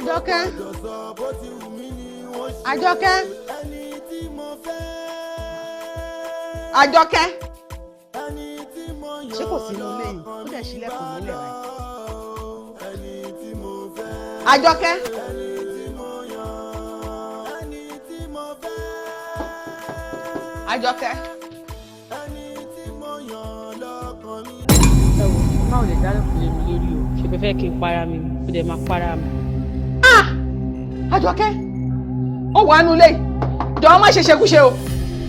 Àjọkẹ́, Àjọkẹ́, Àjọkẹ́, ṣé kò sí inú ilé yìí? Ó dẹ̀ ṣílẹ̀kùn nílẹ̀ rẹ̀. Àjọkẹ́. Àjọkẹ́. Ẹ wò, má ò lè dárúkọ lé mi lórí o. Ṣe fẹ́ kí n para mi? Ó dẹ̀ máa para mi. Ah! Àjọkẹ́, ó wà nù lé, jọ̀ọ́ má ṣe ṣekúṣe o,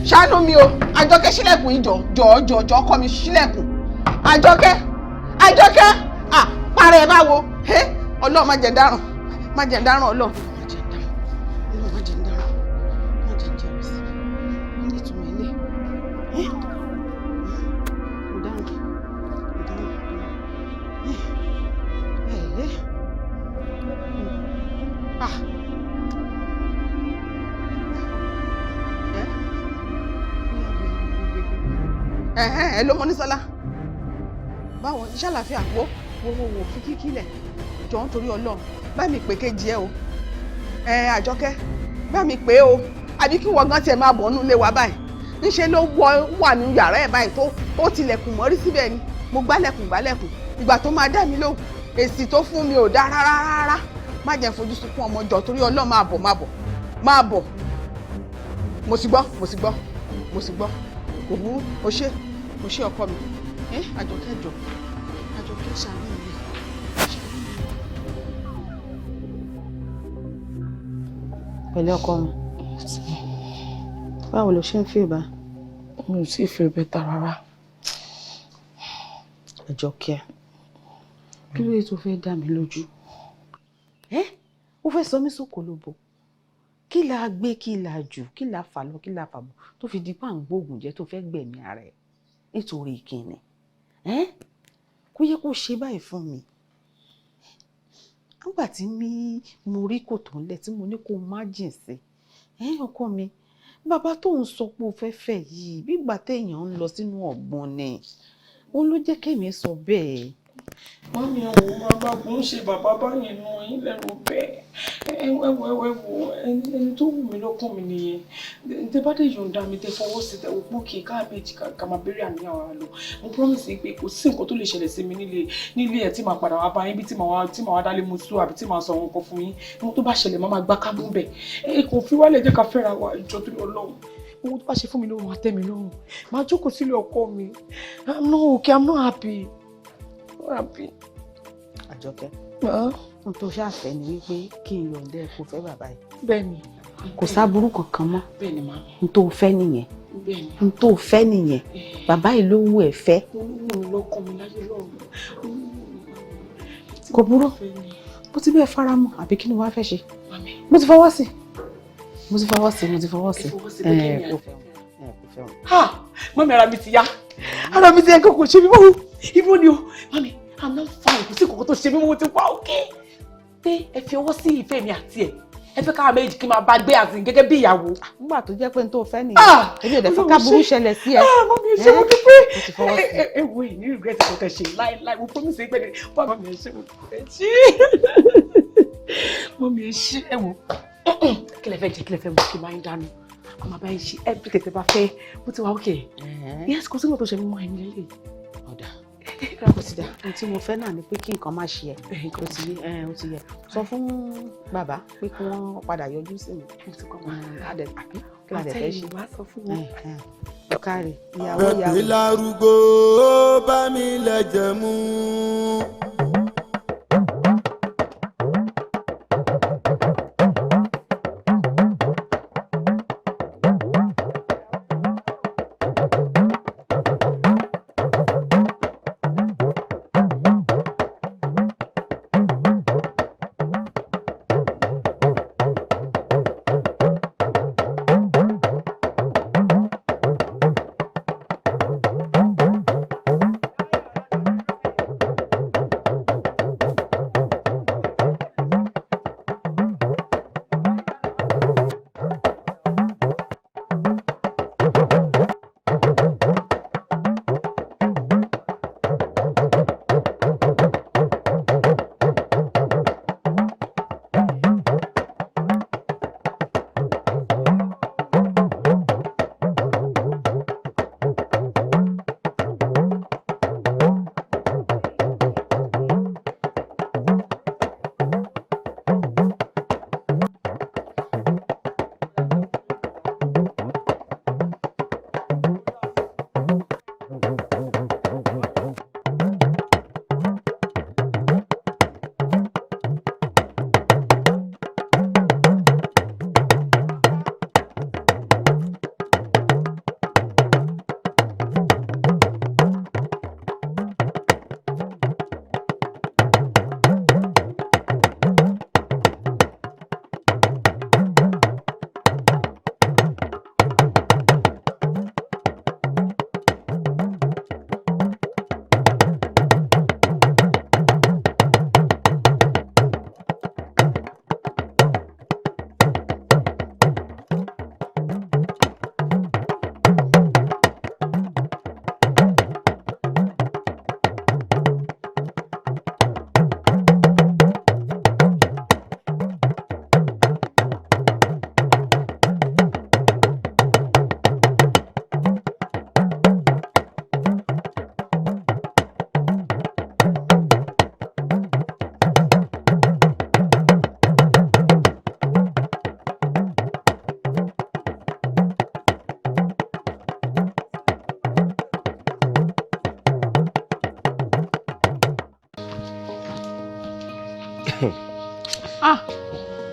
ṣàánú mi o. Àjọkẹ́, ṣílẹ̀kùn yìí, jọ̀ọ́ jọ̀ọ́ jọ̀ọ́ jọ̀ọ́, kọ́ mi ṣílẹ̀kùn. Àjọkẹ́, Àjọkẹ́, ah, para ẹ̀ báwo? Ọlọ́run, má jẹ́ dáràn, má jẹ́ dáràn, Ọlọ́run má jẹ́ dáràn, Ọlọ́run má jẹ́ dáràn, má jẹ́ jẹ́rìí sí ní ìtumọ̀ ilé. Mo dáràn, mo dáràn. ẹ ẹ ah, ẹ ẹ ẹ ló mọ nísọlá, báwo ní ṣàlàfíà? Wo wo wo wo, fi kíkí lẹ̀, jọ̀ọ́, nítorí Ọlọ́run, bá mi pè kejì ẹ o. Ẹ Àjọkẹ́, bá mi pè o, àbí kí wọ́n gan tiẹ̀ máa bọ̀ nínú ilé wa báyìí. Ńṣe ló wọ wà ní yàrá ẹ̀ báyìí tó ó tilẹ̀kùn mọ́rí síbẹ̀ ni. Mo gbálẹ̀kùn gbálẹ̀kùn, ìgbà tó máa dá mi lóhùn, èsì tó fún mi ò dá rárá rárá. Má jẹ́ fojú sunkún ọmọ, jọ̀ọ́, torí Ọlọ́run, máa bọ̀, máa bọ̀, máa bọ̀. Mo sì gbọ́, mo sì gbọ́, mo sì gbọ́, kò burú. O ṣé, o ṣé, ọkọ mi. Ẹ Àjọkẹ́, jọ, Àjọkẹ́, ṣàánú mi, ṣàánú mi. Pẹ̀lú ọkọ mi, báwo ló ṣe ń fi ìbá? Mi ò tí ì feel better rárá. Àjọkẹ́, kí ló dé tó fẹ́ dá mi lójú? Ẹ́, ó fẹ́ sọ mí sóko lóbo. Kí la gbé, kí la jù, kí la fà lọ, kí la fà bọ̀ tó fi di pa ń gbóògùn jẹ, tó fẹ́ gbẹ̀mí ara ẹ̀ nítorí kíni? Ẹ́, kó yẹ kó ṣe báyìí fún mi nígbà tí mi mo rí kòtò ńlẹ̀ tí mo ní kó má jìn sí ẹ. Ọkọ mi, bàbá tó ń sọ pé o fẹ́ fẹ́ yìí, bí ìgbà téèyàn ń lọ sínú ọ̀gbun ni. Òun ló jẹ́ kémi sọ bẹ́ẹ̀. Mummy, ẹ̀wọ̀, bàbá kò ń ṣe bàbá báyìí nù yín lẹ́rù bẹ́ẹ̀. Ẹ wò, ẹ wò, ẹ wò, ẹni tó wù mí lọ́kàn mi nìyẹn. Tẹ bá dé yọ̀ǹda mi, tẹ fọwọ́ sí, tẹ wò pé kí ká méjì ká máa bẹ̀rẹ̀ àníyàn wa lọ. Mo promise pé kò sí nǹkan tó lè ṣẹlẹ̀ sí mi nílé nílé ẹ̀ tí màá padà wá bá yín bí tí màá wá dálé mu sú àbí tí màá sọ ohun kan fún yín. Ohun tó bá ṣẹlẹ̀, máa gbá kámú bẹ̀. Ẹ kò fi wálẹ̀, jẹ́ ká fẹ́ra wa ìjọ torí Ọlọ́run. Ohun tó bá ṣe fún mi ló máa tẹ́ mi lọ́rùn. Màá jókòó sílé ọkọ mi. I'm not okay, I'm not happy. Not happy. Àjọkẹ́, n tó ṣàfẹ́ ni wípé kí n yọ̀ǹda ẹ kó fẹ́ bàbá yìí. Bẹ́ẹ̀ni. Kò sáburú kankan mọ́. Bẹ́ẹ̀ni, màmí. N tó fẹ́ nìyẹn. Bẹ́ẹ̀ni. N tó fẹ́ nìyẹn, bàbá yìí ló wù ẹ́ fẹ́. Ó wù mí lọ́kàn mi láyé lọ́run. Kò burú, bó ti bẹ́ẹ̀ fara mọ́, àbí kí ni wàá fẹ́ ṣe? Màmí. Mo ti fọwọ́ sí, mo ti fọwọ́ sí, mo ti fọwọ́ sí. Ẹ fọwọ́ sí pé kí ni? Kò fẹ́ wọn, ẹ kò fẹ́ wọn. Ha! Mummy, ara mi ti yá. Ara mi ti yá, kò ṣe mí mọ́. Ibo ni o? Mummy, I'm not fine. Kò sí nǹkan tó ṣe mí mọ́, mo ti wá okay. Pé ẹ fi ọwọ́ sí ìfẹ́ mi àti ẹ̀. Ẹ fẹ́ káwa méjì kí n máa bá gbé àti gẹ́gẹ́ bí ìyàwó. Nígbà tó jẹ́ pé n tó fẹ́ nìyẹn, Ah! èmi ò dẹ̀ fẹ́ káburú ṣẹlẹ̀ sí ẹ. Ah, mummy, ẹ ṣé, mo dúpẹ́. Mo ti fọwọ́ sí. Ẹ wo, ẹ ní regret tó tẹ̀ ṣe láíláí. Mo promise pé ní bàbá mi, ẹ ṣé, mo dúpẹ́. Ẹ ṣé. Mummy, ẹ ṣé. Ẹ wò, kí lẹ fẹ́ jẹ, kí lẹ fẹ́ mu, kí n máa ń dáná. Màmá bá yín ṣe everything tẹ́ bá fẹ́. Mo ti wà okay. Yes, kò sí nǹkan tó ṣe mí mọ́ ẹ̀mí lélẹ̀. Ọ̀dà, ó ti dà. Ohun tí mo fẹ́ náà ni pé kí nǹkan má ṣe ẹ́. Ó ti yé ẹ, ó ti yẹ. Sọ fún bàbá pé kí wọ́n padà yọjú sí mi. Àbí kí la dẹ̀ fẹ́ ṣe? Wàá sọ fún wọn. Ọ̀kàrẹ̀ ìyàwó ìyàwó. Bẹ́ẹ̀ lárúgbó bá mi lẹ́jẹ̀ mú.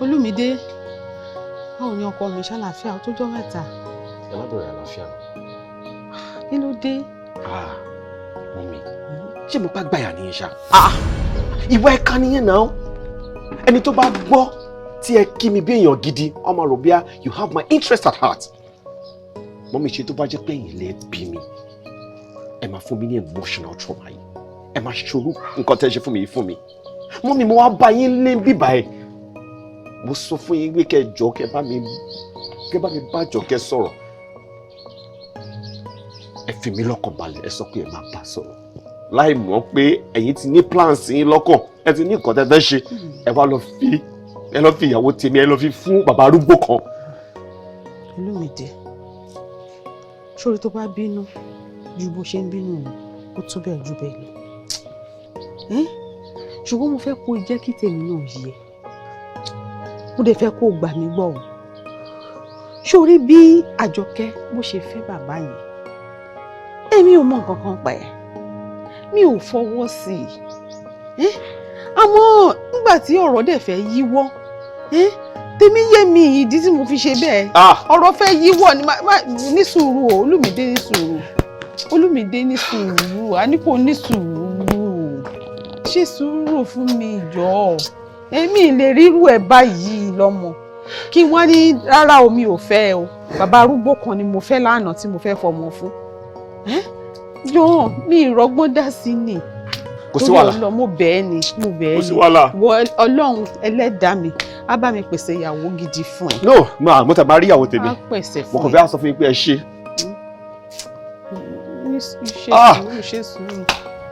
Olúmídé, báwo ni ọkọ mi? Ṣàlàáfíà? Ó tó jọ́ mẹ́ta. Ẹ má bẹ̀rẹ̀ àlàáfíà mi. Kí ló dé? Ah, mummy, ṣé mo bá gbàyà nìyẹn ṣá? Ìwà ẹ̀ka nìyẹn náà. Ẹni tó bá gbọ́ tí ẹ kí mi bí èèyàn gidi, ọmọ rò bíá you have my interest at heart. Mummy, ṣe tó bá jẹ́ pé ẹ̀yin lẹ bí mi, ẹ máa fún mi ní emotional trauma yìí. Ẹ máa ṣòro nǹkan tẹ́ ṣe fún mi yìí fún mi. Mummy, mo wá bá yín lé bíbá ẹ̀. Mo sọ fún yín pé kẹ́ jọ kẹ́ bá mi bá Jọkẹ́ sọ̀rọ̀. Ẹ fi mí lọ́kàn balẹ̀, ẹ sọ pé ẹ máa bá sọ̀rọ̀ láì mọ̀ pé ẹ̀yin ti ní plans yín lọ́kàn, ẹ ti ní nǹkan tẹ́ fẹ́ ṣe. Ẹ lọ fi ìyàwó tèmi, ẹ lọ fi fún bàbá arúgbó kan. Olúmídé, sórí tó bá bínú ju bó ṣe ń bínú lọ, ó tó bẹ́ẹ̀ ju bẹ́ẹ̀ lọ. Ṣùgbọ́n mo fẹ́ kó o jẹ́ kí tèmi náà yé ẹ, mo dẹ̀ fẹ́ kó o gbà mí gbọ́ o. Sórí bí Àjọkẹ́ bó ṣe fẹ́ bàbá yẹn, èmi ò mọ nǹkan kan pa ẹ̀, mi ò fọwọ́ sí i. Àmọ́ nígbà tí ọ̀rọ̀ dẹ̀ fẹ́ yíwọ́, tèmi yé mi ìdí tí mo fi ṣe bẹ́ẹ̀. Ọ̀rọ̀ fẹ́ yíwọ́ ni. Ní sùúrù o, Olúmídé, ní sùúrù. Olúmídé, ní sùúrù. A ní kò ní sùúrù, ṣe sùúrù fún mi jọ̀ọ́. Èmi lè rírú ẹ̀ báyìí lọ́mọ kí wọ́n ní rárá o, mi ò fẹ́ o, bàbá arúgbó kan ni mo fẹ́ lánàá tí mo fẹ́ fọmọ fún. Jọ̀ọ́, mi ìrọ́gbọ́n dá sí ni. Kò sí wàhálà. Torí Ọlọ́run, mo bẹ̀ ẹ́ ni, mo bẹ̀ ẹ́ Kò sí ni. wàhálà. Wọ Ọlọ́run ẹlẹ́dàá mi á bá mi pèsè ìyàwó gidi fún ẹ. No, ma, mo tẹ̀ máa rí ìyàwó tèmi. Á pèsè Mo fún kàn ẹ. fẹ́ sọ fún yín pé ẹ ṣe. Ṣe Ah! sùúrù, ṣe sùúrù,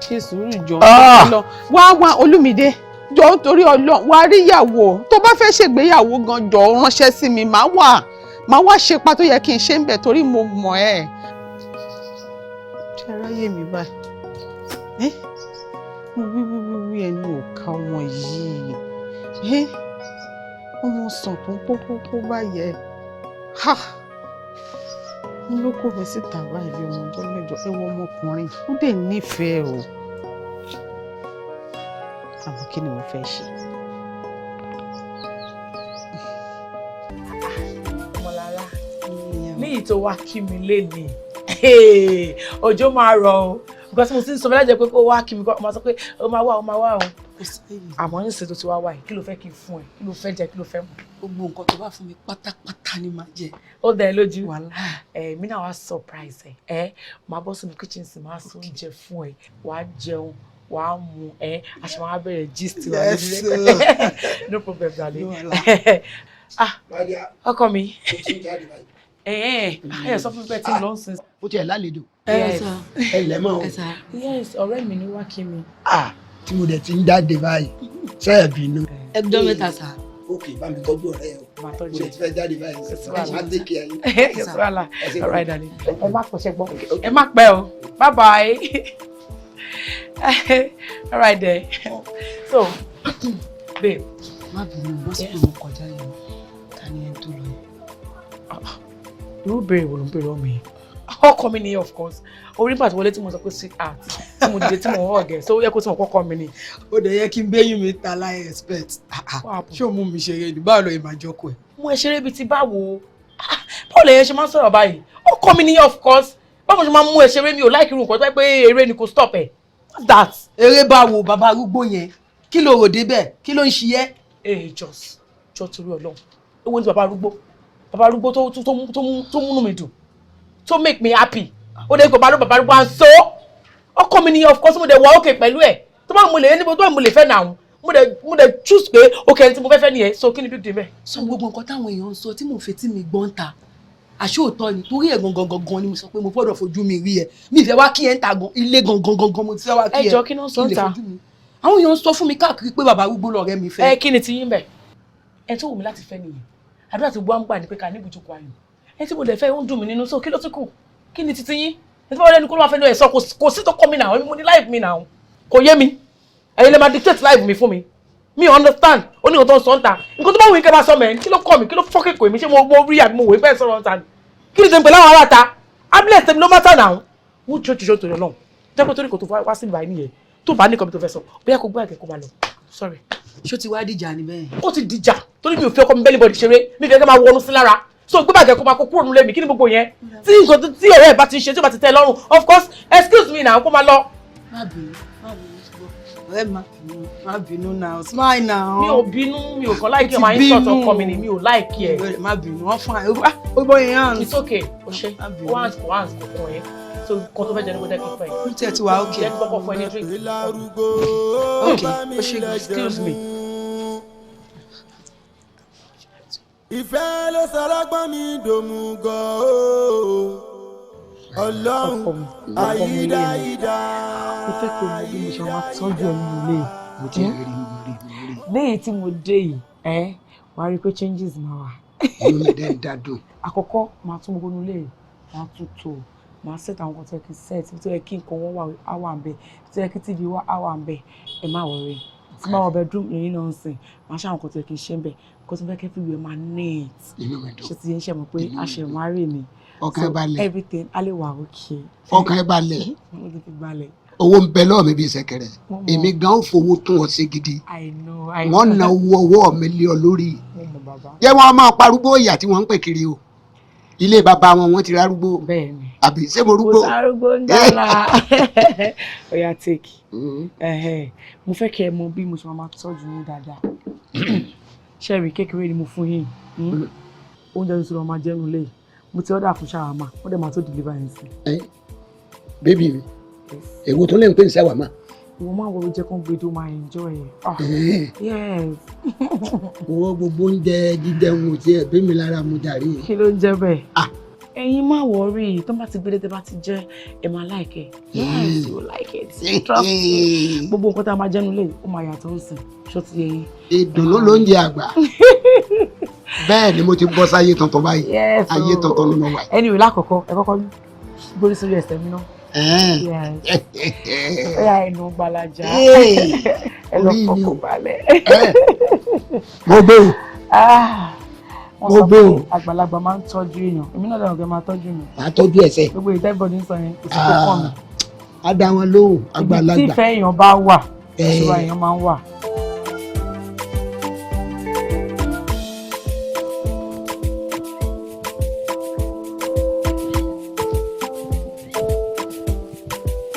ṣe sùúrù jọ. Ah! Lọ wá wá, Olúmídé, jọ, nítorí Ọlọ́run, wá rí ìyàwó tó bá fẹ́ ṣègbéyàwó gan, jọ, ránṣẹ́ sí mi. Màá wá ṣe pa tó yẹ kí n ṣe ń bẹ̀ torí mo mọ̀ ẹ́. Ṣe aráyé mi báyìí? Ẹ́, mo wí wí wí wí, ẹnu ò ká ọmọ yìí. Ẹ́, ọmọ sàn tó ń pópópó báyẹn ha n ló kó mi síta báyìí bí ọmọ ọjọ́ mẹ́jọ. Ẹ wo ọmọkùnrin, ó dẹ̀ nífẹ̀ẹ́ o, àmọ́ kí ni mo fẹ́ ṣe? Ọmọlára, níyì tó wá kí mi lénìí, òjò máa rọ̀ o, because mo ti ń sọ fẹ́ lájẹ pé kó wá kí mi, kó máa sọ pé ó máa wá, ó máa wá o. Àmọ́ níṣẹ́ tó ti wá wá yìí, kí ló fẹ́ kí n fún ẹ? Kí ló fẹ́ jẹ? Kí ló fẹ́ mu? Gbogbo nǹkan tó bá fún mi pátápátá ni màá jẹ. Ó dá ẹ lójú? Wàhálà. Ẹ mi náà wá surprise ẹ. Ẹ máa bọ́ sínú kitchen, sì máa sún oúnjẹ fún ẹ, wàá jẹun, wàá mu ẹ, a ṣe máa bẹ̀rẹ̀ gist wa Yes, lórí rẹ. No problem, darling. Ah, ọkọ mi, ẹ ẹ ẹ sọ fún mi pé tí ń lọ sí. Ó tiẹ̀ lálejò. Yes. Ẹ lẹ́ mọ́ o. Yes, ọ̀rẹ́ mi ni wá kí mi. Ah, tí mo dẹ̀ ti ń jáde báyìí, ṣé ẹ bínú? Ẹgbẹ́ mẹ́ta sà. Ok, bá mi tọ́jú ọ̀rẹ́ ẹ o. Máa Mo tọ́jú dẹ̀ ti fẹ́ jáde báyìí. Kò sí wàhálà. Má take care yín. Kò sí wàhálà. All right, darling. Ẹ má pẹ́, ṣe gbọ́? Ẹ má pẹ́ o. Bye bye. All right then. So, babe. Má bínú, bó sì pé mo kọjá yẹn, ta ni ẹni tó lọ yẹn? Irú ìbéèrè wo ló ń béèrè ọmọ yẹn? Ọkọ mi ni, of course. Orí pàtó wọlé tí mo sọ pé sweetheart, tí mo dìde tí mo hug ẹ, so ó yẹ kó tí mo kọ́kọ́ mi ni. Ó dẹ̀ yẹ kí n béyìn mi ta láì expect. Ṣé o mú mi ṣeré ni? Báwo ló yẹ máa jọkọ ẹ? Mo ẹ ṣeré bíi ti báwo? Ah, báwo lè yẹn ṣe máa ń sọ̀rọ̀ báyìí? Ọkọ mi ni, of course. Báwo ṣe máa ń mú ẹ ṣeré? Mi ò like irú nǹkan tó yẹ pé eré ni, kò stop ẹ. What's that? Eré báwo? Bàbá arúgbó yẹn, kí ló rò débẹ̀? Kí ló ń ṣe ẹ́? Ee, just jọ, torí Ọlọ́run, owó ní bàbá arúgbó, bàbá arúgbó tó múnú mi dùn, tó make me happy. Ó dé bàbá arúgbó, bàbá arúgbó à ń sọ. Ọkọ mi ni, of course. Mo dẹ̀ wà okay pẹ̀lú ẹ̀. Tó bá mo lè níbo tó bá mo lè fẹ́ nà mo dẹ̀ choose pé okay, ẹni tí mo fẹ́ fẹ́ nìyẹn, so kí ni big deal mẹ́? Sọ gbogbo nǹkan táwọn èèyàn ń sọ tí mò ń fetí mi gbọ́n ta, àṣé òótọ́ ni? Torí ẹ̀ gangan gangan ni mo sọ pé mo gbọ́dọ̀ fojú mi rí ẹ. Mi ìfẹ́ wá kí ẹ ń ta gan, ilé gangan gangan mo ti fẹ́ wá kí ẹ. Ẹ jọ, kí ló ń sọ Kí n lè ń ta? fojú mi. Àwọn èèyàn ń sọ fún mi káàkiri pé bàbá arúgbó lọ̀rẹ́ mi fẹ́. Ẹ kí ni ti yín bẹ̀? Ẹ tó wù mí láti fẹ́ nìyẹn. Àdúrà tí gbọ́ ń gbà ní pé ká ní ibùjókòó ayọ̀. Ẹ tí mo lè fẹ́, ó ń dùn mí nínú, so kí ló tún kù? Kí ni titi yín? Ẹ tí wọ́n lẹ́nu kó ló máa fẹ́ lọ ẹ̀ sọ. Kò sí tó kọ́ mi náà. Mo ní life mi náà, kò yé mi. Ẹ̀yin lè máa dictate life mi fún mi. Mi understand. Ó ní nǹkan tó ń sọ ń ta, nǹkan tó bá wù yín kẹ́ bá sọ mẹ́. Kí ló kọ́ mi? Kí ló fọ́kẹ́ kò mí? Ṣé mo rí àbí mo wò ó bẹ́ẹ̀ sọ̀rọ̀ ń ta ni? Kí ni tèmi pẹ̀lú àwọn ará ta? Ambulance tèmi ló má tà náà. Wọ́n jọ jọjọ torí Ọlọ́run, jẹ́ pé torí kò tó wá sí ìbáyìí nìyẹn. Tó bá ní nǹkan mi tó fẹ́ sọ, bóyá kò gbọ́ àgẹ̀ kó máa lọ. Sorry. Ṣó ti wá dìjà ni bẹ́ẹ̀? Ó ti dìjà torí mi ò fi ọkọ mi bẹ́ẹ̀ bọ̀dì ṣeré. Mi fẹ́ kẹ́ máa wọnú sí lára, so gbé bàgẹ́ kó máa kó kúrò nílé mi. Kí ni gbogbo yẹn? Tí nǹkan tí ọ̀rẹ́ ẹ̀ bá ti ṣe tí ó bá ti tẹ́ ẹ lọ́rùn, of course, excuse me now, kó máa lọ. Má bínú, má bínú, ṣùgbọ́n ọ̀rẹ́ mi, má bínú, má bínú now, smile now. Mi ò bínú, mi ò kàn like ẹ̀, máa ń sọ̀tọ̀ ọkọ mi ni, mi ò like ẹ̀. Má bínú, wọ́n fún ẹ, ó bọ́ yẹn hàn. It's okay, o ṣe once once kò kàn yẹn, so nǹkan tó fẹ́ jẹ ní kó jẹ́ kí n fẹ́ yẹn. Ó tiẹ̀ ti wà okay. Jẹ́ kí kọ́kọ́ fún ẹ ní drink. Ok, ó ṣe. Excuse me. Ìfẹ́ ló sọlọ́gbọ́n mi dòmùgọ̀ o, ọlọ́run àyídáyídá. Mo fẹ́ kó o bí mo ṣe máa tọ́jú ẹ nínú ilé yìí. Mo ti rí, mo rí, mo rí. Lẹ́yìn tí mo dé yìí, ẹ wàá rí i pé changes máa wà. Inú mi dẹ́ ń dádùn. Àkọ́kọ́, máa tún gbogbo inú ilé yìí, máa tún tò, máa set àwọn nǹkan tó yẹ kí n set, tó yẹ kí nǹkan wọn wà á wà ń bẹ̀, tó yẹ kí TV wà á wà ń bẹ̀. Ẹ má worry, tí máa wọ bedroom yìí náà ń sìn, máa ṣe àwọn nǹkan tó yẹ kí n ṣe ń bẹ̀, nǹkan tó fẹ́ kẹ́ fi wẹ̀ máa neat. Inú mi dùn. Ṣe ti yẹn ṣe mọ̀ pé a ṣe máa rè ni. Ọkàn ẹ balẹ̀. Everything á lè wà okay. Ọkàn ẹ balẹ̀. Mo ti fi balẹ̀. Owó ń bẹ lọ́wọ́ mi bíi ṣẹ̀kẹ̀rẹ̀. Mo mọ̀. Èmi gan ó fowó tún ọ ṣe gidi. I know, I Wọ́n know. na owó ọwọ́ mi lé ọ lórí. Mo mọ̀, bàbá. Jẹ́ wọ́n máa parúgbó ìyà tí wọ́n ń pè kiri o. Ilé bàbá wọn, wọ́n ti rárúgbó. Bẹ́ẹ̀ni. Àbí ṣé mo rúgbó? Kò sárúgbó ń dọ́là. Oya, take. Ẹhẹ́, mo fẹ́ kẹ́ ẹ mọ bí mo ṣe máa tọ́jú yín dáadáa. Ṣẹ́ẹ̀rì kékeré ni mo fún yín. Oúnjẹ tuntun lọ máa jẹun lé. Mo ti order fún shawarma, wọ́n dẹ̀ máa tó deliver yẹn sí. Ẹ baby mi, èwo tó lè ń pè ní shawarma? Ìwọ máa wọ jẹ́ kó gbé tó máa enjoy ẹ̀. Ah, yes. Owó gbogbo oúnjẹ jíjẹun ò tiẹ̀ bí mi lára mu jàre. Kí ló ń jẹ́ bẹ́ẹ̀? Ẹ̀yin má worry, tó bá ti gbélé, tẹ́ bá ti jẹ́, ẹ máa like ẹ̀. Yes, you will like it. Trust me. Gbogbo nǹkan tá a máa jẹ́nu lé, ó máa yàtọ̀ ń sìn. Ṣó ti yé yín? Ìdùnnú ló ń jẹ àgbà. Bẹ́ẹ̀ ni mo ti bọ́ sáyé tuntun báyìí. Yes. Ayé tuntun ni mo wà. Anyway, lákọ̀ọ́kọ́, ẹ kọ́kọ́ gbórí sórí ẹsẹ̀ mi náà. Yes. Ó yá, ẹnu gbalaja. Ẹ lọ Orí mi fọkàn o. balẹ̀. Mo gbé o. Ah, wọ́n Mo sọ gbé pé o. àgbàlagbà máa ń tọ́jú èèyàn. Èmi náà dàgbà máa tọ́jú mi. Màá tọ́jú ẹsẹ̀. Gbogbo ìtẹ́gbọ̀dì ń sọ yẹn, kò sí tó kàn mí. Á dá wọn lóhùn Ibi tí àgbàlagbà. ìfẹ́ èèyàn bá wà, ìṣúra èèyàn máa ń wà.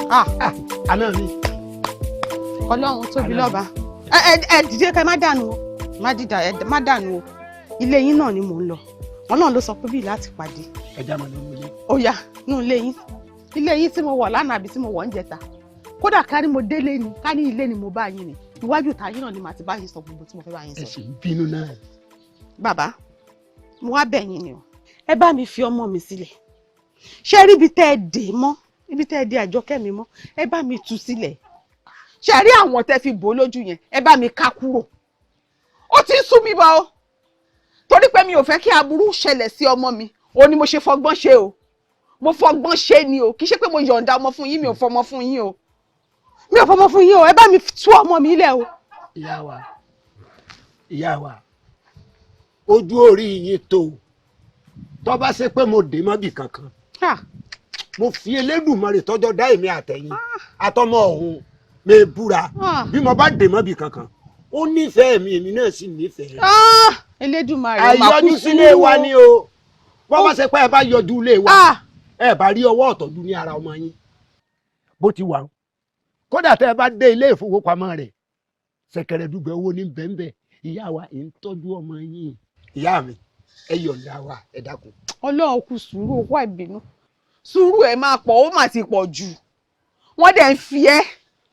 Ah, àná mi. Ọlọ́run tóbi lọ́ba. Ẹ ẹ ẹ dìde, kẹ má dànù o, má dìdà, ẹ má dànù o. Ilé yín náà ni mò ń lọ. Ọlọ́run ló sọ pé bíi láti pàdé. Ẹ já máa lọ nílé. Ó yá, nú ilé yín, ilé yín tí mo wọ̀ lánàá àbí tí mo wọ̀ ń jẹta. Kódà ká ní mo délé ni, ká ní ilé ni mo bá yín ni, iwájú ìta yín náà ni màá ti bá yín sọ gbogbo tí mo fẹ́ bá yín Ẹ sọ. sì ń bínú náà. Bàbá, mo wá bẹ̀ yín ni o, ẹ bá mi fi ọmọ mi sílẹ̀. Ṣé rí ibi tẹ́ ẹ dè mọ́, ibi tẹ́ ẹ dè Àjọkẹ́ mi mọ́, ẹ bá mi tú sílẹ̀. Ṣé rí àwọn tẹ́ fi bò ó lójú yẹn, ẹ bá mi ká kúrò. Ó ti ń sú mi bọ́ o, torí pé mi ò fẹ́ kí aburú ṣẹlẹ̀ sí ọmọ mi. Ó ní mo ṣe fọgbọ́n ṣe o, mo fọgbọ́n ṣe ni o. Kì í ṣe pé mo yọ̀ǹda ọmọ fún yín. Mi ò fọmọ fún yín o, mi ò fọmọ fún yín o. Ẹ bá mi tú ọmọ mi lẹ̀ o. Ìyá wa, ìyá wa, ojú orí yín tó. Tó bá ṣe pé mo dé mọ́bì kankan, mo fi Elédùmarè tọ́jọ́ dá èmi àtẹ̀yìn àtọmọ ọ̀hún mi búra, bí mo bá dé mọ́bì kankan, ó nífẹ̀ẹ́ mi, èmi náà sì nífẹ̀ẹ́ rẹ̀. Ah, Elédùmarè, ó máa kú Àìyọjú sílé sùúrù wa o. ni o. Bọ́ bá ṣe pé ẹ bá yọjú ilé wa, ẹ bá rí ọwọ́ ọ̀tọ̀jú ní ara ọmọ yín bó ti wà ó. Kódà tẹ́ ẹ bá dé ilé ìfowópamọ́ rẹ̀, ṣẹ̀kẹ̀rẹ̀ dùgbẹ̀ owó ní bẹ́ńbẹ́. Ìyá wa, ẹ̀ ń tọ́jú ọmọ yín. Ìyá mi, ẹ yọ̀ǹda wa, ẹ dákun. Ọlọ́run kù sùúrù owó àìbínú. Sùúrù ẹ̀ máa pọ̀, ó máa ti pọ̀ jù. Wọ́n dẹ̀ ń fi ẹ́,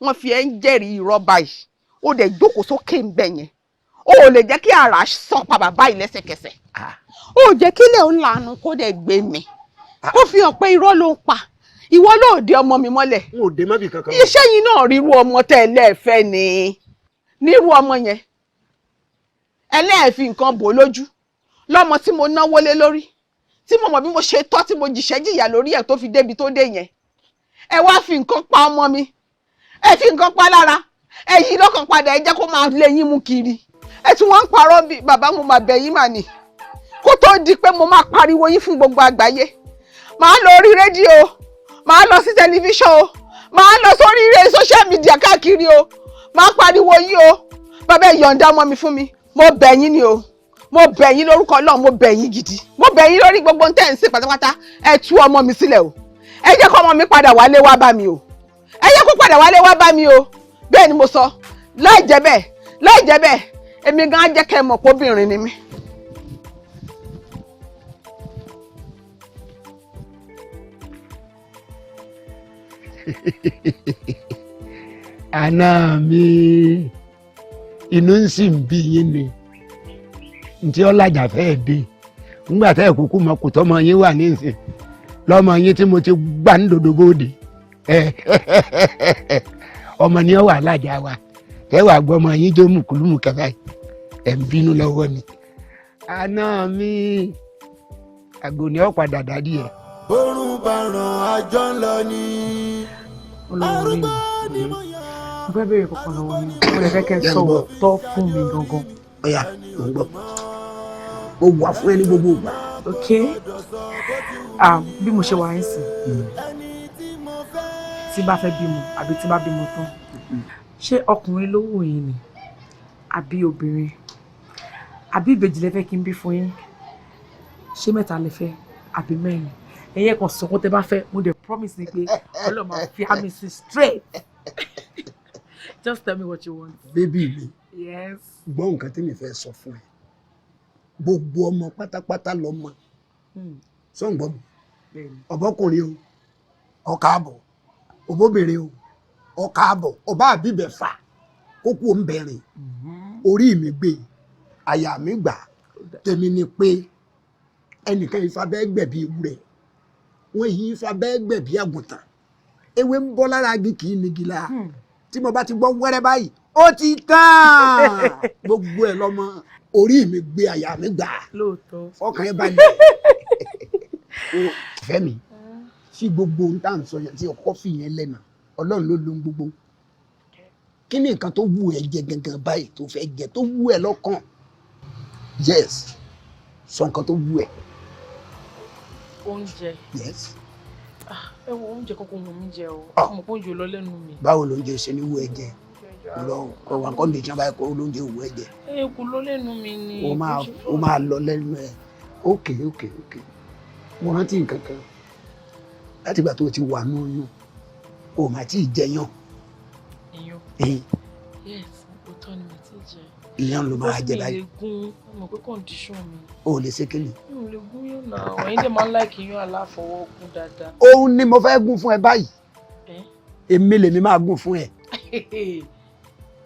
wọ́n fi ẹ́ ń jẹ́rìí irọ́ báyìí. Ó dẹ̀ jókòó sókè ń bẹ̀ yẹn. Ó ò lè jẹ́ kí àrà sán pa bàbá yìí lẹ́sẹ̀kẹsẹ̀. Ó jẹ́ kílẹ̀ ń lanu kó dẹ̀ gbé mi, kó fi hàn pé irọ́ ló ń pa. Ìwọ ló dé ọmọ mi mọ́lẹ̀. N ò dé mọ́bì kankan. Iṣẹ́ yìí náà, ríru ọmọ tẹ́ ẹ lẹ́ẹ̀fẹ́ ni, nírú ọmọ yẹn ẹlẹ́ẹ̀fi nǹkan bò lójú, lọ́mọ tí mo náwó lé lórí, tí mo mọ̀ bí mo ṣe tọ́, tí mo jìṣẹ́ jìyà lórí ẹ̀ tó fi débi tó dé yẹn. Ẹ wá fi nǹkan pa ọmọ mi, ẹ fi nǹkan pa lára, ẹ yí lọ́kàn padà, ẹ jẹ́ kó máa lé yín mú kiri. Ẹ tún wọ́n ń parọ́ bí. Bàbá, mo máa bẹ̀ yín mà ní, kó tó di pé mo máa pariwo yín fún gbogbo àgbáyé, màá lọ orí rédíò, màá lọ sí tẹlifíṣàn o, màá lọ sórí eré social media káàkiri o, màá pariwo yín o. Bàbá, ẹ yọ̀ǹda ọmọ mi fún mi. Mo bẹ̀ yín ni o. Mo bẹ̀ yín lórúkọ Ọlọ́run, mo bẹ̀ yín gidi. Mo bẹ̀ yín lórí gbogbo ohun tẹ́ ń sìn pátápátá. Ẹ tú ọmọ mi sílẹ̀ o. Ẹ jẹ́ kó ọmọ mi padà wálé wá bá mi o. Ẹ jẹ́ kó padà wálé wá bá mi o. Bẹ́ẹ̀ ni mo sọ. Láì jẹ́ bẹ́ẹ̀, láì jẹ́ bẹ́ẹ̀, èmi gan á jẹ́ kẹ́ ẹ mọ̀ pé obìnrin ni mí. Àná mi, inú ń sì ń bí yín ni ntí ọ̀làjà fẹ́ẹ́ dé ńgbà tẹ́ ẹ̀ kúkú mọ kò tọ́mọ yín wà nísìn lọ́mọ yín tí mo ti gbà ń dòdò bóde. Ọmọ ni ó wà lájà wa tẹ́ wàá gbọ́ ọmọ yín jó mùkúlùmù kẹfà yìí. Ẹ̀ ń bínú lọ́wọ́ ni. Àná mi, àgò ni ó padà dádì ẹ̀. Bórun bá ràn, àjọ ń lọ ni. Olówó mi, mo fẹ́ béèrè kankan lọ́wọ́ yín. Mo lè fẹ́ kẹ́ ẹ sọ òótọ́ fún mi gangan. Ọ̀yà, mò ń gbọ́. Mo wà fún ẹ ní gbogbo ìgbà. Ok, bí mo ṣe wà ń sìn, tí bá fẹ́ bímọ àbí tí bá bímọ tán, ṣé ọkùnrin ló wù yín ni àbí obìnrin, àbí ìbejì lẹ fẹ́ kí n bí fún yín? Ṣé mẹ́ta lẹ fẹ́ àbí mẹ́rin? Ẹ̀yin kan sọ kó tẹ́ bá fẹ́. Mo dẹ̀ promise ni pé Ọlọ́run máa fi àmì sí straight. Just tell me what you want. Baby mi. Yes. Gbọ́ nǹkan tí mi fẹ́ sọ fún ẹ. Gbogbo ọmọ pátápátá lọ́mọ sọ̀ǹgbọ́n mi. Ọ̀bọ́kùnrin o, ọkà àbọ̀, ọbọ̀bìnrin o, ọkà àbọ̀, ọba àbíbẹ̀ fà kókó ń bẹ̀rẹ̀. Orí mi gbé, àyà mi gbà. Tèmi ni pé ẹnìkan ifá bẹ́ẹ̀ gbẹ̀bí ewúrẹ́, wọ́n yí ifá bẹ́ẹ̀ gbẹ̀bí àgùntàn. Ewé ń bọ́ lára igi kì í nigi la. Tí mo bá ti gbọ́ wẹ́rẹ́ báyìí, ó ti tán. Gbogbo ẹ̀ lọ́mọ. Orí mi gbé, àyà mi gbà. Lóòótọ́. Ọkàn ẹ balẹ̀. Fẹ́ mi sí gbogbo ohun tá à ń sọ yẹn tí ọkọ fi yẹn lẹ́nà. Ọlọ́run ló lóhun gbogbo. Kí ni nǹkan tó wù ẹ́ jẹ gangan báyìí tó fẹ́ jẹ, tó wù ẹ́ lọ́kàn? Yes, sọ nǹkan tó wù ẹ́. Oúnjẹ? Yes. Ẹ wo, oúnjẹ kọ́kọ́ wù mí jẹ o. Mo kò jù lọ lẹ́nu mi. Báwo lóúnjẹ ṣe ní wù ẹ́ jẹ? Lọ kọ wà kọ́ nìkan báyìí kó lóúnjẹ wù ẹ́ jẹ. Ẹ kò lọ lẹ́nu mi ni. O máa lọ lẹ́nu ẹ. Ok, mo rántí nǹkan kan. Láti ìgbà tó o ti wà ní oyún, o máa tí ì jẹyàn. Iyán? Yes, òótọ́ ni, mi ti jẹ. Iyán ló máa jẹ báyìí. Mi lè gún, mo mọ̀ pé condition mi. O ò lè ṣe kíni? Mi ò lè gún yán náà. Ẹ̀yin dẹ̀ máa ń like iyán aláfọwọ́gún dáadáa. Òun ni mo fẹ́ gún fún ẹ báyìí. Èmi lèmi máa gún fún ẹ.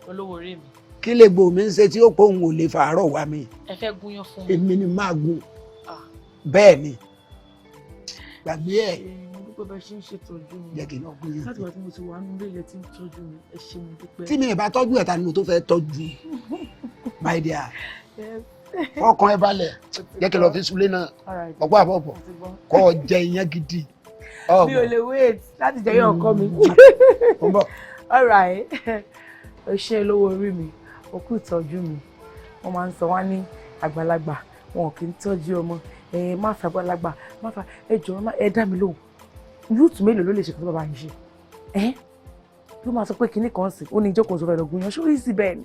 Olówó orí mi. Kí lè gbò mí ń ṣe tí ó pé òun ò lè fàárọ̀ wá mi? Ẹ fẹ́ gúnyán fún mi? Èmi ni máa gún. Bẹ́ẹ̀ ni, gbàgbé ẹ. Mo dúpẹ́ bẹ́ẹ̀ ṣe ń ṣètọ́jú mi. Jẹ́ kí n lọ gún yán. Láti ìgbà tí mo ti wà nínú ilé tí ń tọ́jú mi, ẹ ṣé, mo dúpẹ́. Tí mi ì bá tọ́jú ẹ̀, ta ni mo tó fẹ́ tọ́jú, my dear? Yes. Fọkàn ẹ balẹ̀, jẹ́ kí n lọ fi sulé náà. Ọ̀pọ̀ àbọ̀pọ̀ kọ́ ọ jẹ iyán gidi. Mi ò lè wait láti jẹ yán ọkọ mi. Ó ń bọ̀. All right, o ṣé, olówó orí mi, o kú ìtọ́jú mi. Wọ́n máa ń sọ wá ní àgbàlagbà wọn kì í tọ́jú ọmọ. Ẹ má fẹ́ àgbàlagbà, má fẹ́. Ẹ jọ̀ọ́, ẹ dá mi lóhùn, youth mélòó ló lè ṣe kí tó bàbá yín ṣe? Ẹ ló máa sọ pé kinní kan sì ó ní ìjókòó tó fẹ́ lọ gún yan. Ṣó rí sí bẹ́ẹ̀ ni?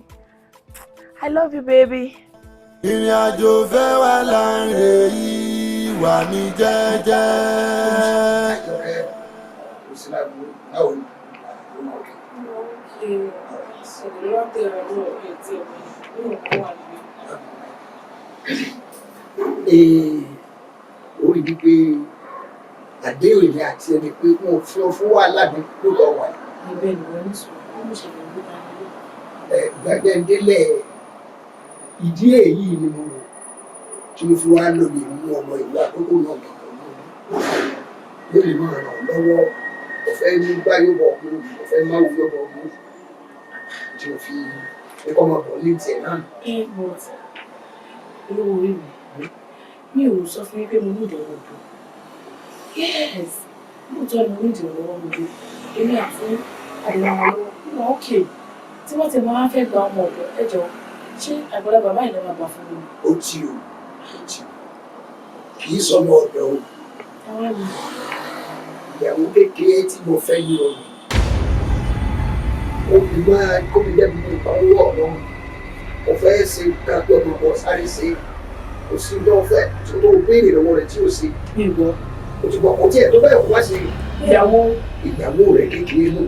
I love you, baby. Ìrìn àjò fẹ́ wà láàrin yìí, wà ní jẹ́jẹ́. Kò sí lágbo. Báwo ni? Ṣe Ó rí wípé àdéhùn èmi àti ẹni pé wọn ò fi ọ fún wàhálà ní lóòótọ́ wà. Ibẹ̀ ni wọ́n ní sùn, wọ́n ṣẹlẹ̀ ní ìdánilẹ́. Ẹ gbàgbé délẹ̀. Ìdí èyí ni mo rò tí mo fi wá lò lè mú ọmọ ìlú àkókò náà kẹ̀kọ́ ló lè máa ràn ọ́ lọ́wọ́. Ọ̀fẹ́ mú gbá yóò bọ̀ ọ̀gbun, ọ̀fẹ́ má wù yóò bọ̀ ọ̀gbun, tí mo fi ní kọ́ máa bọ̀ ní tiẹ̀ náà. Ẹ but olówó orí mi, mi ò sọ fún yín pé mo ní ìdánwò ọdún? Yes, lóòótọ́ ni mo ní ìdánwò ọdún. Èmi àti àdìrà wọn lọ́wọ́ wọn. Ok, tí wọ́n ti máa fẹ́ gba ọmọ ọ̀dọ́, ẹ jọ, ṣé àgbàlagbà báyìí ló máa gbà fún mi? Ó ti o, ó ti o, kì í sọmọ ọ̀dọ̀ o. Àwọn ẹ̀mí. Ìyàwó kékeré tí mo fẹ́ yí ọ ó fi máa kó mi débi nípa owó ọ̀rọ̀. O fẹ́ ṣe nǹkan tó ọmọ bọ̀ sáré ṣe, kò sí tó fẹ́ tó béèrè lọ́wọ́ rẹ̀ tí o ṣe. Ìwọ. O ti gbọ́, kò tiẹ̀ tó bẹ́ẹ̀ wá sí. Ìyàwó. Ìyàwó rẹ̀ kékeré ló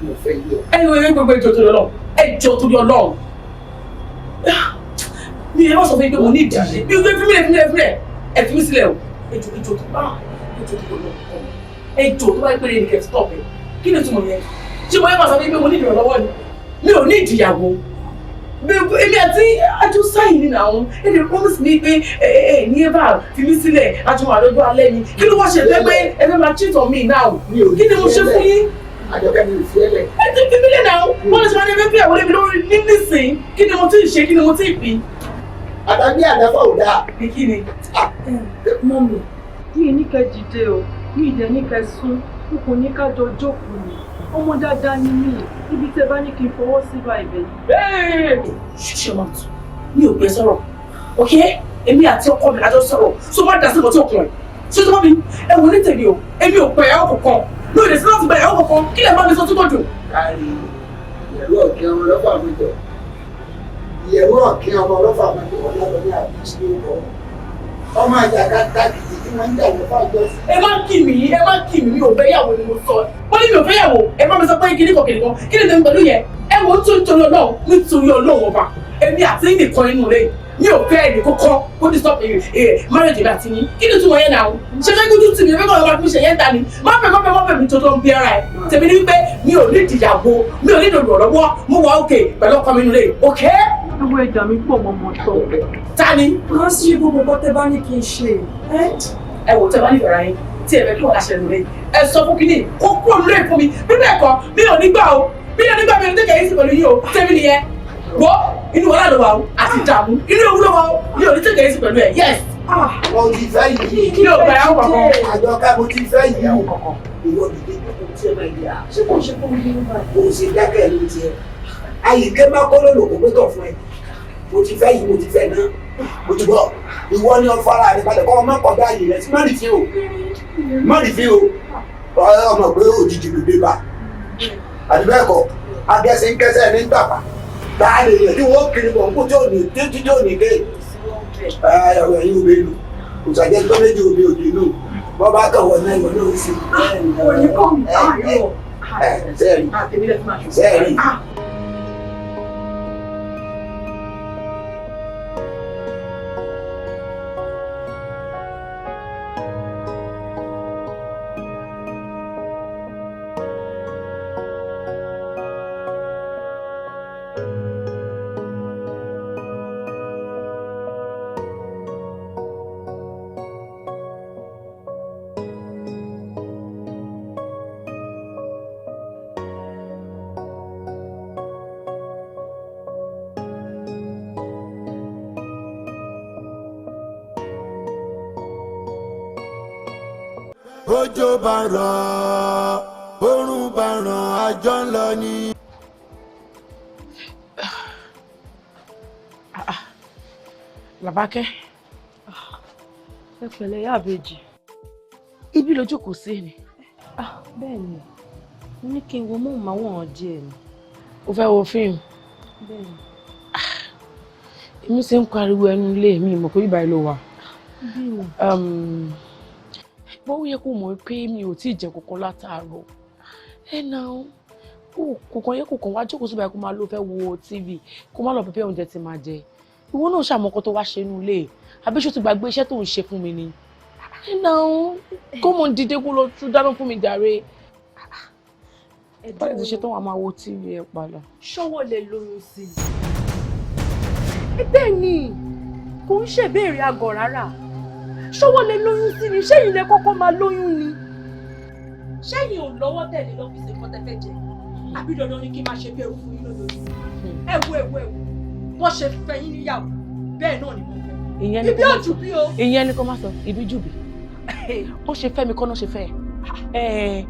mo fẹ́ yọ. Ẹ wo ewé gbogbo ìjọ torí Ọlọ́run. Ẹ jọ torí Ọlọ́run. Mi ẹ má sọ fún mi pé mo ní ìdílé. Mi ò fẹ́ fi mílẹ̀ fi mílẹ̀ fi mílẹ̀. Ẹ fi mí sílẹ̀ o. Ẹ jọ ìjọ tó bá ìjọ tó lọ. Ẹ jọ tó bá yẹ pé ní kẹ́ stop ẹ. Kí ni ìtumọ̀ yẹn? Ṣé mo yẹ máa sọ fún mi pé mo ní ìrànlọ́wọ́ ni? Mi ò ní ìdíyàwó. Èmi àti àjọ sáyìn nínú àwọn ẹni promise mi pé ẹ ẹ ní ẹ bá fi mí sílẹ̀ àjọ wà lọ́jọ́ alẹ́ ni. Kí ló wá ṣe fẹ́ pé ẹ fẹ́ máa cheat on me now? Kí ni mo ṣe fún yín? Àjọkẹ́ mi ò fi ẹ́ lẹ̀. Ẹ ti fi mí lẹ̀ náà. Wọ́n lè ṣe máa ní ẹgbẹ́ pé àwọn ẹbí lórí ní nísìn. Kí ni mo ti ṣe? Kí ni mo ti fi? Àtàgbé àdáfà ò dáa. Kí ni? Mọ́mì, mi ní kẹ́ dìde o, mi dẹ̀ ní kẹ́ sún, n kò ní ká jọ jókòó ni. Ọmọ dáadáa ni mí, ibi tẹ́ bá ní kí n fọwọ́ sí bá ibẹ̀ ni. Shut your mouth. Mi ò gbé sọ̀rọ̀. Ok? Èmi àti ọkọ mi lájọ sọ̀rọ̀. So má dá sí nǹkan tí ọkùnrin. Ṣé tó bá mi? Ẹ wo ní tèmi o, èmi ò pẹ̀ ẹ́ kankan. Mi ò lè sí láti gba ẹ̀yàwó kankan. Kí lè bá mi sọ tó tọ́jú? Kárí ìyẹ̀rú ọ̀kẹ́ ọmọ ọlọ́fà mi jọ. Ìyẹ̀rú ọ̀kẹ́ ọmọ ọlọ́fà mi jọ wọ́n lábẹ́ ní àbí sí ọkọ̀. Ọmọ àjàgà tákìtì tí wọ́n ń jà lọ́fà jọ sí. Ẹ má kì mí, ẹ má kì mí, mi ò fẹ́ yàwó ni mo sọ. Wọ́n ní mi ò fẹ́ yàwó, ẹ má mi sọ pé kíní kan kìnìkan, kí ni tèmi pẹ̀lú yẹn? Ẹ wo nítorí Ọlọ́run, nítorí Ọlọ́run ọba, èmi àti yín nìkan inú rẹ̀, mi ò fẹ́ ẹnì kọ́kọ́ kó ní stop marriage mi àti yín. Kí ni túmọ̀ yẹn náà? Ṣé fẹ́ gbójú tì mí, fẹ́ kọ́ ọ̀rọ̀ mi ṣe yẹn ta ni? Má fẹ́ má fẹ́ má fẹ́ mi tó tó ń bí ara ẹ̀. Tèmi ni wípé mi ò ní ìdìyàwó, mi ò ní ìdòdò mo wà òkè pẹ̀lú ọkọ mi nínú rẹ̀, okay? Owó ẹja mi pọ̀ mọ́ mọ́ tọ́. Ta ni? Má ṣe gbogbo nǹkan tẹ́ bá ní kí n ṣe. Ẹ wò tẹ́ bá nífẹ̀ẹ́ ra yín tí ẹ fẹ́ kí wọ́n láṣẹ lóore ẹ sọ fún kínní kó kúrò lóore fún mi bí bẹ́ẹ̀ kọ́ mi ò ní gbà o mi ò ní gbà mi ò ní tẹ̀kẹ̀ yín sí pẹ̀lú yín o tèmi nìyẹn wọ́ inú wàhálà ló wà o àti ìdààmú inú ewu ló wà o mi ò ní tẹ̀kẹ̀ yín sí pẹ̀lú ẹ yes. Mo ti fẹ́ yìí. Mi ò gbà yàwó kankan. Àjọkẹ́ mo ti fẹ́ yìí. Ìwọ dìde kókó tí ẹ máa yà. Ṣé kò ṣe kó mi ní báyìí? Kò sí dákẹ́ ló tiẹ̀. Àyíké má kọ́ lòlò kó pé tọ̀ fún ẹ. Mo ti fẹ́ yìí, mo ti fẹ́ náà. Mo ti bọ̀. Ìwọ ni ọ̀fọ̀ ara rẹ balẹ̀ kọ́ ọmọ kọjá yìí rẹ sí má rí fi o. Má rí fi o. Ọmọ pé òjijì ló dé bá. Àbí bẹ́ẹ̀ kọ́, agẹ́sí ń kẹ́sẹ̀ ní gbàgbà. Tá a lè yẹ kí wọ́n kiri bọ̀ nkú tí ò ní tí ò ní dé. Ẹ̀rọ ẹ̀yìn òbí nù. Kò sàjẹ́ tó méjì òbí òdì nù. Bọ́ bá kàn wọ́n náà ìwọ náà ó sì. Òní kọ́ mi. Sẹ́ẹ̀rì. Sẹ́ẹ̀rì. Bójò bá rọ̀, bórùn bá ràn, àjọ ń lọ ni. Làbákẹ́. Ẹ pẹ̀lẹ́ yá àbèjì. Ibi ló jókòó sí ni. Bẹ́ẹ̀ ni, mo ní kí n wo móhùnmáwòrán díẹ̀ ni. O fẹ́ wo fíìmù? Bẹ́ẹ̀ ni. Èmi ṣe ń pariwo ẹnu ilé mi mọ̀ pé bíbá ló wà. Bí ni? Bó yẹ kó mọ̀ pé mi ò tíì jẹ kankan látàárọ̀. Ẹ náà kò kàn yẹ kó kàn wá jókòó síbẹ̀ kó máa ló fẹ́ wo TV kó má lọ pẹpẹ oúnjẹ tí máa jẹ. Ìwọ náà ṣàmọ́kọ tó wá ṣe inú ilé. Àbí ṣó ti gbàgbé iṣẹ́ tó ń ṣe fún mi ni? Ẹ náà kó mọ̀ ń dìde kó lọ tún dáná fún mi jàre. Báyìí ti ṣe tán wàá máa wo TV ẹ padà. Ṣọ́wọ́ lè lóyún sí i. Bẹ́ẹ̀ ni, kò ń ṣèbéèrè àgọ̀ rárá. Ṣọ́wọ́ lè lóyún sí ni, ṣẹ́yìn lè kọ́kọ́ máa lóyún ni. Ṣẹ́yìn ò lọ́wọ́ tẹ̀lé lọ́fíìsì nǹkan tẹ́ fẹ́ jẹ. Àbí dandan ni kí n máa ṣe bí ẹrú fún yín lójoojúmọ́. Ẹ wo ẹ wo ẹ wo, wọ́n ṣe fẹ́ yín níyàwó, bẹ́ẹ̀ náà ni mo fẹ́. Ibi ò jù bí o. Ìyẹn ni kò má sọ, ibi jù bí. Wọ́n ṣe fẹ́ mi kọ́ náà ṣe fẹ́ ẹ.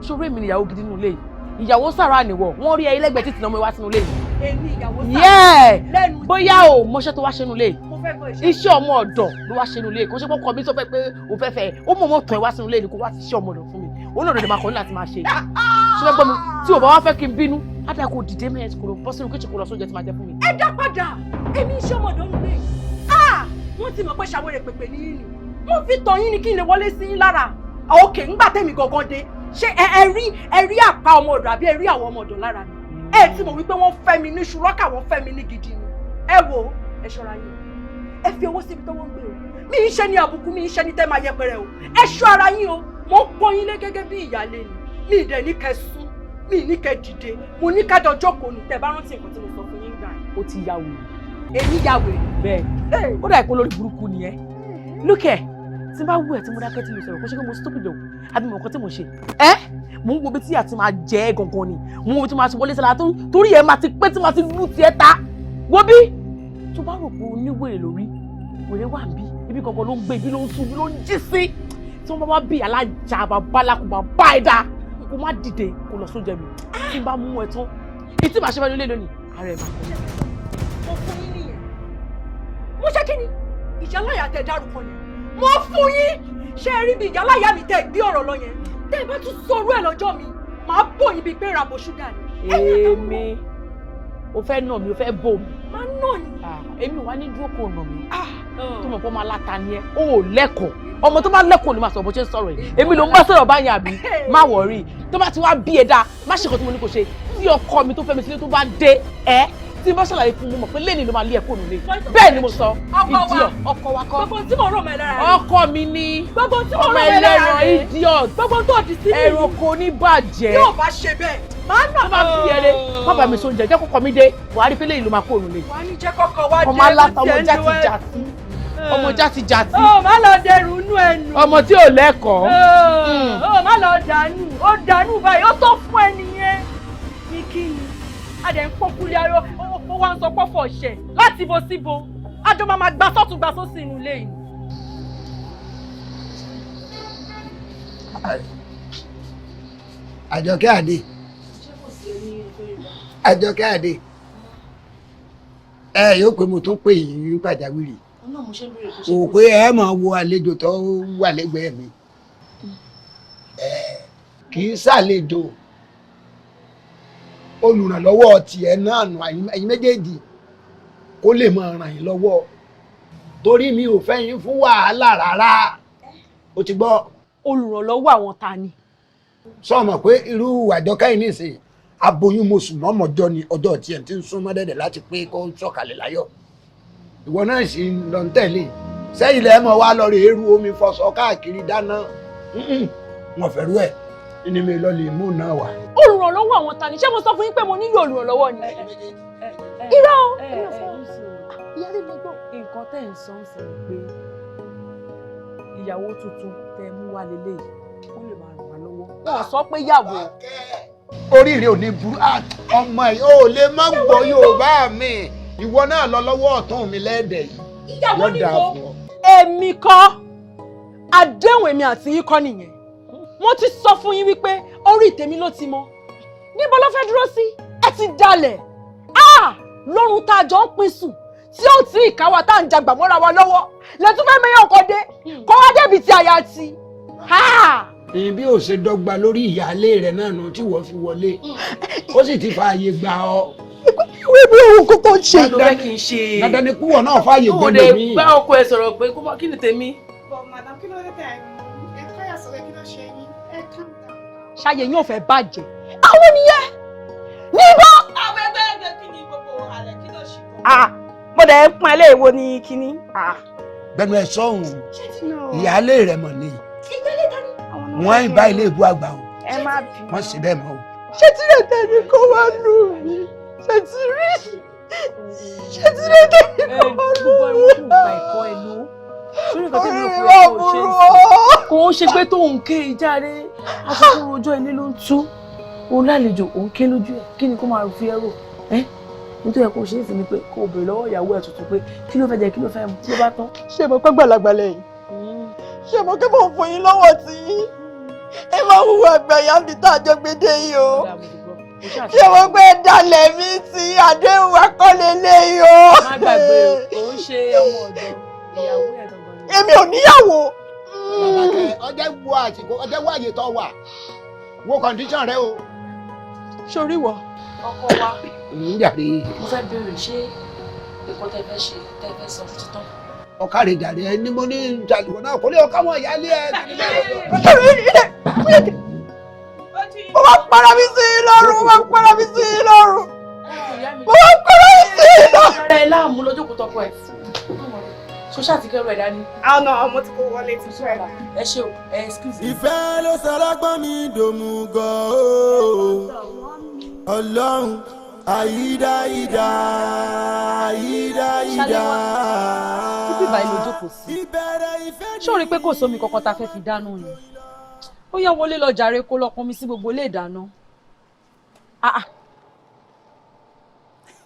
Ṣoré mi nìyàwó gidi nínú ilé yìí. Ìyàwó sàrà nìwọ, wọ́n rí ẹ lẹ́gbẹ̀ẹ́ títì náà mo wá sínú ilé yìí. Èmi ìyàwó sàrà. Lẹ́nu bóyá o mọṣẹ́ tó wá ṣe nínú ilé yìí. Mo fẹ́ gbọ́ iṣẹ́. Iṣẹ́ ọmọ ọ̀dọ̀ ló wá ṣe nínú ilé yìí. Kò ṣe pé ọkọ mi sọ fẹ́ pé o fẹ́ fẹ́ ó mọ̀ mọ́ tàn ẹ́ wá sínú ilé yìí kó wá ti ṣe ọmọ ọ̀dọ̀ fún mi. Òun náà lè máa kọ́ ní láti máa ṣe. Ṣé fẹ́ gbọ́ mi? Tí o bá wá fẹ́ kí n bínú, á dà kó dìde mẹ́rin kó lọ bọ́ sínú kíchìn kó lọ sóúnjẹ tí máa jẹ fún mi. Ẹ dá padà. Èmi iṣẹ́ ọmọdé ń gbé. Wọ́n ti mọ̀ pé ṣàwérè pèpè ní yín ni. Wọ́n fi tàn yín ni kí n lè wọlé sí yín lára. Òkè ńgbà tẹ̀mí gangan dé. Ṣé ẹ rí àpá ọmọ ọ̀dọ̀ àbí ẹ rí àwọn ọmọ ọ̀dọ̀ lára mi? Ẹ ti mọ̀ wípé wọ́n fẹ́ mi ní ṣùrọ́kà, wọ́n fẹ́ mi ní gidi ni. Ẹ wo, ẹ ṣọ́ra yín. Ẹ fi owó síbi tọ́wọ́ ń gbé o. Mi ń ṣe ní àbùkù, mi ń ṣe ní tẹ́ máa yẹpẹrẹ o. Ẹ ṣọ́ ara yín o. Mo ń pọ́n yín lé gẹ́gẹ́ bí ìyáálé ni. Mi ì dẹ̀ ní kẹ́ sún, mi ì ní kẹ́ dìde. Mo ní kájọ jókòó ní tẹ́ bá rántí nǹkan tí mo sọ fún yín gbà yẹn. Ó ti ya wèrè. Èmi ya wèrè. Bẹ́ẹ̀ ó dà ìpò lórí burúkú nìyẹn. Lókè tí n bá wù ẹ́ tí mo dákẹ́ tí mo sọ̀rọ̀ kó ṣe pé mo stupid o àbí mo nǹkan tí mo ṣe. Ẹ́ mò ń wo bí tí àti máa jẹ ẹ́ gangan ni, mò ń wo bí tí máa ti wọlé sára torí ẹ̀ máa ti pé tí máa ti lù tiẹ̀ ta. Wo bí tó bá rò pé o ní wèrè lórí, wèrè wà ń bí ibi kankan ló ń gbé, ibi ló ń sùn, ibi ló ń jí sí. Tí wọ́n bá wá bí alájà babaláku bá ẹ dá kó má dìde kó lọ sóúnjẹ mi tí n bá mú ẹ tán ìtì màá ṣe fẹ́ lólè lónìí ààrẹ máa kọ́. Mo fún yín nìyẹn. Mo ṣe kí ni ìyáláyà tẹ dárúkọ yẹn? Mo fún yín. Ṣé ẹ rí bí ìyáláyà mi tẹ gbé ọ̀rọ̀ lọ yẹn? Tẹ́ ẹ bá tún sọ̀rọ̀ ẹ̀ lọ́jọ́ mi, màá bò yín bíi pé ràbò ṣúgà ni. Èmi o fẹ́ nà mí, o fẹ́ bò mí. Máa nà yín. Èmi wà ní dúró kò nà mí. Tó mọ̀ pé ọmọ aláta ni ẹ, o ò lẹ́kọ̀ọ́. Ọmọ tó bá lẹ́kọ̀ọ́ ni màá sọ bó ṣe ń sọ̀rọ̀ yìí. Èmi ló ń bá sọ̀rọ̀ báyìí àbí? Má wọ̀rí. Tó bá ti wá bí ẹ dáa, má ṣe nǹkan tí mo ní kò ṣe. Tí ọkọ mi tó fẹ́ mi sílé tó bá dé ẹ, tí n bá ṣàlàyé fún mi mọ̀ pé lẹ́ni ló máa lé ẹ kúrò nílé. Bẹ́ẹ̀ ni mo sọ. Idiot. Ọkọ wa kọ́. Gbogbo tí mo rò mọ́ ẹ lára rẹ̀. Ọkọ mi ni. Gbogbo tí mo rò Ọmọ mọ́ ẹ lára ẹlẹ́ran rẹ̀. idiot. Gbogbo tó di sí mi. Ẹranko ní bàjẹ́. Yóò bá ṣe bẹ́ẹ̀. Màá nà. Tó bá fi ẹrẹ, má bàa mi sọ oúnjẹ, jẹ́ kọ́kọ́ mi dé, wàá rí pé lẹ́yìn ló máa kúrò nílé. Wàá ní jẹ́ kọ́kọ́ wá dé. Ọmọ aláta, ọmọ ó ti ẹ̀ ń lo ẹ. játijàti. Ọmọ játijàti. Ó má lọ dẹrù inú ẹnu. Ọmọ tí ò lẹ́kọ̀ọ́. Ó má lọ dànù, ó dànù báyìí, ó tó fún ẹ nìyẹn. Ní kí ni? A dẹ̀ ń pọ́nkúlé ayọ́, ó wá ń sọ pọ́fọ̀ ṣẹ̀ láti bo síbo. Àjọ máa ma gbà sọ́tún gbà sósì inú ilé yìí. Àjọkẹ́ Àdé, Àjọkẹ́ Àdé, ẹ yóò pé mo tún pè yín pàjáwìrì. Kò pé ẹ máa wo àlejò tó wà lẹ́gbẹ̀ẹ́ mi. Kì í ṣàlejò, olùrànlọ́wọ́ tiẹ̀ náà nù ẹ̀yin méjèèjì kó lè máa ràn yín lọ́wọ́ torí mi ò fẹ́ yín fún wàhálà rárá. O ti gbọ́. Olùrànlọ́wọ́ àwọn ta ni? Sọ ma pé irú Àjọkẹ́ yìí nìsín aboyún mosùn mọ́mọ́jọ́ ni ọjọ́ tiẹ̀ ti ń súnmọ́ dẹ̀dẹ̀ láti pé kó sọ̀kalẹ̀ láyọ̀. Ìwọ náà sì ń lọ ń tẹ̀lé sẹ́yìn lẹ́ẹ̀ mọ̀ wá lọ rè eru omi fọṣọ káàkiri dáná. Wọn fẹ́rú ẹ̀ ní mi lọ lè mú náà wá. Olùrànlọ́wọ́ àwọn ta ni? Ṣé mo sọ fún yín pé mo nílò olùrànlọ́wọ́ ni? Irọ́ o. Nǹkan tẹ́ ń sọ ń sìn ni pé ìyàwó tuntun tẹ́ mú wá leléyìí ó lè máa ràn wá lọ́wọ́. Wọ́n sọ pé yàwó. Oríire ò ní burú ọmọ yìí ò lè má gbọ́ Yorùbá mi, ìwọ náà lọ lọ́wọ́ ọ̀tún mi lẹ́ẹ̀dẹ̀ yìí. Ìyàwó ni mo. Èmi kọ́, àdéhùn èmi àti yín kọ́ nìyẹn. Mo ti sọ fún yín wípé orí tèmi ló ti mọ. Níbo ló fẹ́ dúró sí? Ẹ ti dalẹ̀. Lórun tá a jọ ń pín sùn tí ó ti ìkáwá tá à ń jagbà mọ́ra wa lọ́wọ́ lẹ́tún fẹ́ mẹ́yàn ọkọ dé kó wá débi tí aya ti. Bí ó ṣe dọ́gba lórí ìyáálé rẹ̀ náà nù tí wọ́n fi wọlé, ó sì ti fààyè gbà ọ́. Ìwé bí òun kò tó ń ṣe. Ló fẹ́ kí n ṣe. Dandan ni kúwọ̀ náà fààyè Ó gbọ́dọ̀ lè mí. bá ọkọ ẹ sọ̀rọ̀ pé kó má kí ni tèmi. But madam, kí ló dé tẹ̀ ẹ káyà sọ̀rọ̀, kí ló ṣe yín? Ẹ calm down. Ṣayé yín ò fẹ́ bàjẹ́. Àwọn nìyẹn. Níbo? Àwọn ẹgbẹ́ ẹgbẹ́ kí ni gbogbo àlẹ́ kí ló ṣì kọ́? Mo dẹ̀ ń pọn ẹlẹ́ẹ̀wo ni kíní. Gbẹnu ẹ sọ̀hún, ìyáálé rẹ̀ mọ̀ ni. Wọ́n ń bá ilé ìbú àgbà o. Ẹ má bínú. Wọ́n sì bẹ́ẹ̀ mọ́ o. Ṣé tí lè tẹ̀lé kó wá lù mí? Ṣé tí rí? Ṣé tí lè tẹ̀lé kó wá lù mí? Orí mi wá burú o. Kò ń ṣe pé tóun ké jáde, aṣọ rojọ́ ilé ló ń tú. Òun lálejò, òun ké lójú ẹ̀, kí ni kó máa fi ẹ́ rò? Ẹ́ nítorí ẹ kò ṣe é sì ni pé kó o béèrè lọ́wọ́ ìyàwó ẹ̀ tuntun pé kí ló fẹ́ jẹ, kí ló fẹ́ mu, tí ló bá tán. Ṣé mo pẹ́ gbàlagbà lẹ́yìn? Ṣé mo kí mò ń fún yín lọ́wọ́ tí yín? Ẹ máa hùwà àgbàyà mi tá a jọ gbé dé yìí o. Ṣé mo gbé dalẹ̀ mi ti àdéhùn akọ́lé léyìí o? Má gbàgbé o, kò ń ṣe ọmọ ọ̀dọ̀ ìyàwó ẹ̀ gangan ni. Èmi ò níyàwó. Ọjọ́ wo àsìkò, ọjọ́ wo àyè tó wà, wo condition rẹ o. Sórí wọ. Ọkọ wa. Ń jàre. Mo fẹ́ béèrè, ṣé Nǹkan tẹ́ fẹ́ ṣe tẹ́ fẹ́ sọ fún títán. Ọ̀kàrẹ̀ jàre ẹ ní mo ní jàlùwọ̀ náà kò ní ọ̀ká wọn ìyáálé ẹ. Mo máa para mi sí i lọ́rùn, mo máa para mi sí i lọ́rùn, mo máa para mi sí i lọ́rùn. Ẹ láàmú lọ́jọ́ kó tọkọ ẹ̀. Ṣoṣà ti kẹ́rù ẹ̀ dání. Àwọn ọmọ tí kò wọlé ti fẹ́. Ẹ ṣe o, ẹ excuse me. Ìfẹ́ ló sọlọ́gbọ́n mi dòmùgọ̀ o. Ọlọ́run àyídáyídá àyídáyídá. Títí báyìí ló jókòó sí. Ṣé o rí i pé kò sómi kankan tá a fẹ́ fi dáná ni? Ó yá, wọlé lọ jàre, kó lọ pọnmi sí gbogbo ilé ìdáná. Ah ah.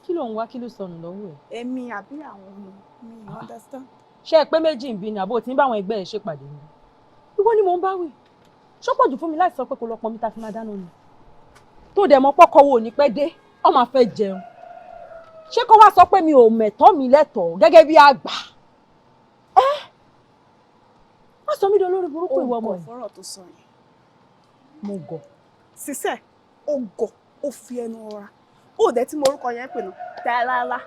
Kí ló ń wá? Kí ló sọnù lọ́wọ́ ẹ̀? Èmi àbí àwọn ọmọ mi ò understand. Ṣé ẹ pé méjì ń bí ni àbó tí ń bá àwọn ẹgbẹ́ ẹ̀ ṣèpàdé ni? Ìwọ ni mò ń bá wí. Ṣọ́pọ̀ jù fún mi láti sọ pé kó lọ pọnmi tá a fi máa dáná ni? Tó dẹ̀ mọ́ pọ́kọ wo ò ní pẹ́ dé, ó máa fẹ́ jẹun. Ṣé kó wá sọ pé mi ò mẹ̀tọ́ mi lẹ́tọ̀ọ́ gẹ́gẹ́ bí àgbà? Ẹ́ má sọ mí di olórí burúkú, ìwọ ọmọ Ó gọ̀ yìí. fọ́rọ̀ tó sọ yẹn. Mo gọ̀. Sísẹ́, ó gọ̀, ó fi ẹnu ọra. Ó dẹ̀ tí mo orúkọ yẹn pè náà. Tàlálà.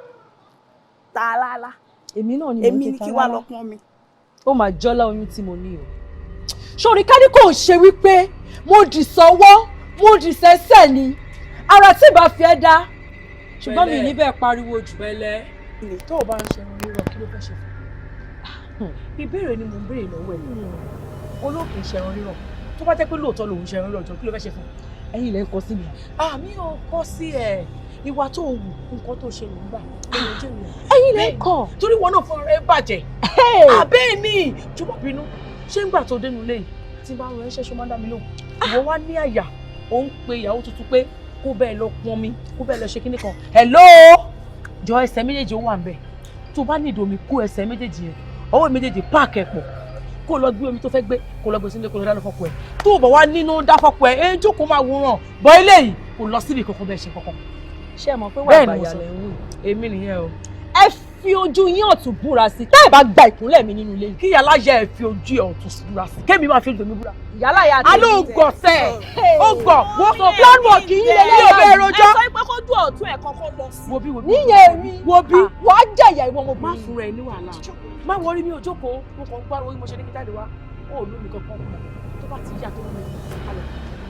Tàlálà. Èmi náà ni mò ń Èmi ké ni kí wá tàlálà. lọ pọn mi. Ó máa jọ́lá oyún tí mo ní o. Sórí ká ní kò ṣe wípé mo dì sọ́wọ́, mo dì sẹ́sẹ̀ ni ara tí ìbá fi ẹ́ dá, ṣùgbọ́n mi ì ní bẹ́ẹ̀ pariwo jù. Pẹ̀lẹ́. Tó o bá ń ṣe irun rírọ̀, kí ló fẹ́ ṣe fún? Ìbéèrè ni mò ń béèrè lọ́wọ́ ẹ̀. Olóòkè ṣe irun rírọ̀. Tó bá jẹ́ pé lóòótọ́ lòun ṣe irun rírọ̀ jọ, kí ló fẹ́ ṣe fún? Ẹ̀yin ilẹ̀ ń kọ sí mi. Àmì ò kọ́ sí ẹ̀. Ìwà tó wù, nǹkan tó ṣe ló ń gbà. Ẹ̀yin ilẹ̀ ń kọ. Torí wọn náà fún ara ẹ bàjẹ́. Àbẹ́ẹ̀ ni, jùmọ̀ bínú. Ṣé ń gbà tó dénú lé yìí? Tí n bá rán ẹṣẹ́, ṣó máa ń dá mi lóhùn? Ìwọ wá ní àyà, ó ń pe ìyàwó tuntun pé kó bẹ́ẹ̀ lọ pọn mi, kó bẹ́ẹ̀ lọ ṣe kíní kan. Hello! Jọ, ẹsẹ̀ méjèèjì ó wà ń bẹ̀. Tó bá ní ìdomi, kó ẹsẹ̀ méjèèjì yẹn, ọwọ́ méjèèjì páàkì ẹ̀ pọ̀. Kó lọ gbé omi tó fẹ́ gbé, kó lọ gbé sílé, kó lọ dáná fọ́kọ ẹ̀. Tó o bọ̀ wá nínú dá fọ́kọ ẹ̀, ẹ̀ ń jókòó máa wòran. Bọ́ eléyìí kò lọ síbi kankan bẹ́ẹ̀ ṣe kankan. Ṣé ẹ mọ̀ pé wà Bẹ́ẹ̀ ni mo àgbàyà sọ. lẹ̀ ń wù? Èmi nìyẹn o. Ẹ fi ojú yín ọ̀tún búra sí tẹ́ ẹ bá gba ìkúnlẹ̀ mi nínú ilé yìí. Kí yàrá yẹ ẹ fi ojú ẹ ọ̀tún búra sí. Kémi máa fi ojú mi búra. Ìyálà ya tèmi. Aló gọ̀ sẹ́ ẹ̀. Ó gọ̀. Wọ́n sọ plan work yín lélẹ́yà. Mi ò bẹ́ẹ̀ rojọ́. Ẹ sọ pé kójú ọ̀tún ẹ̀ kọ́kọ́ lọ sí. Wo bí, wo bí. Níyẹn èmi. Wo bí. Wàá jẹ̀yà ìwọ ọmọbìnrin. Má fúnra ẹ ní wàhálà. Má wọrí, mi ò jókòó. Mo kàn ń gbárò orí mo ṣe ní kí jáde wá. Ó ò lómi kankan mọ̀. Tó bá ti yá tó lómi.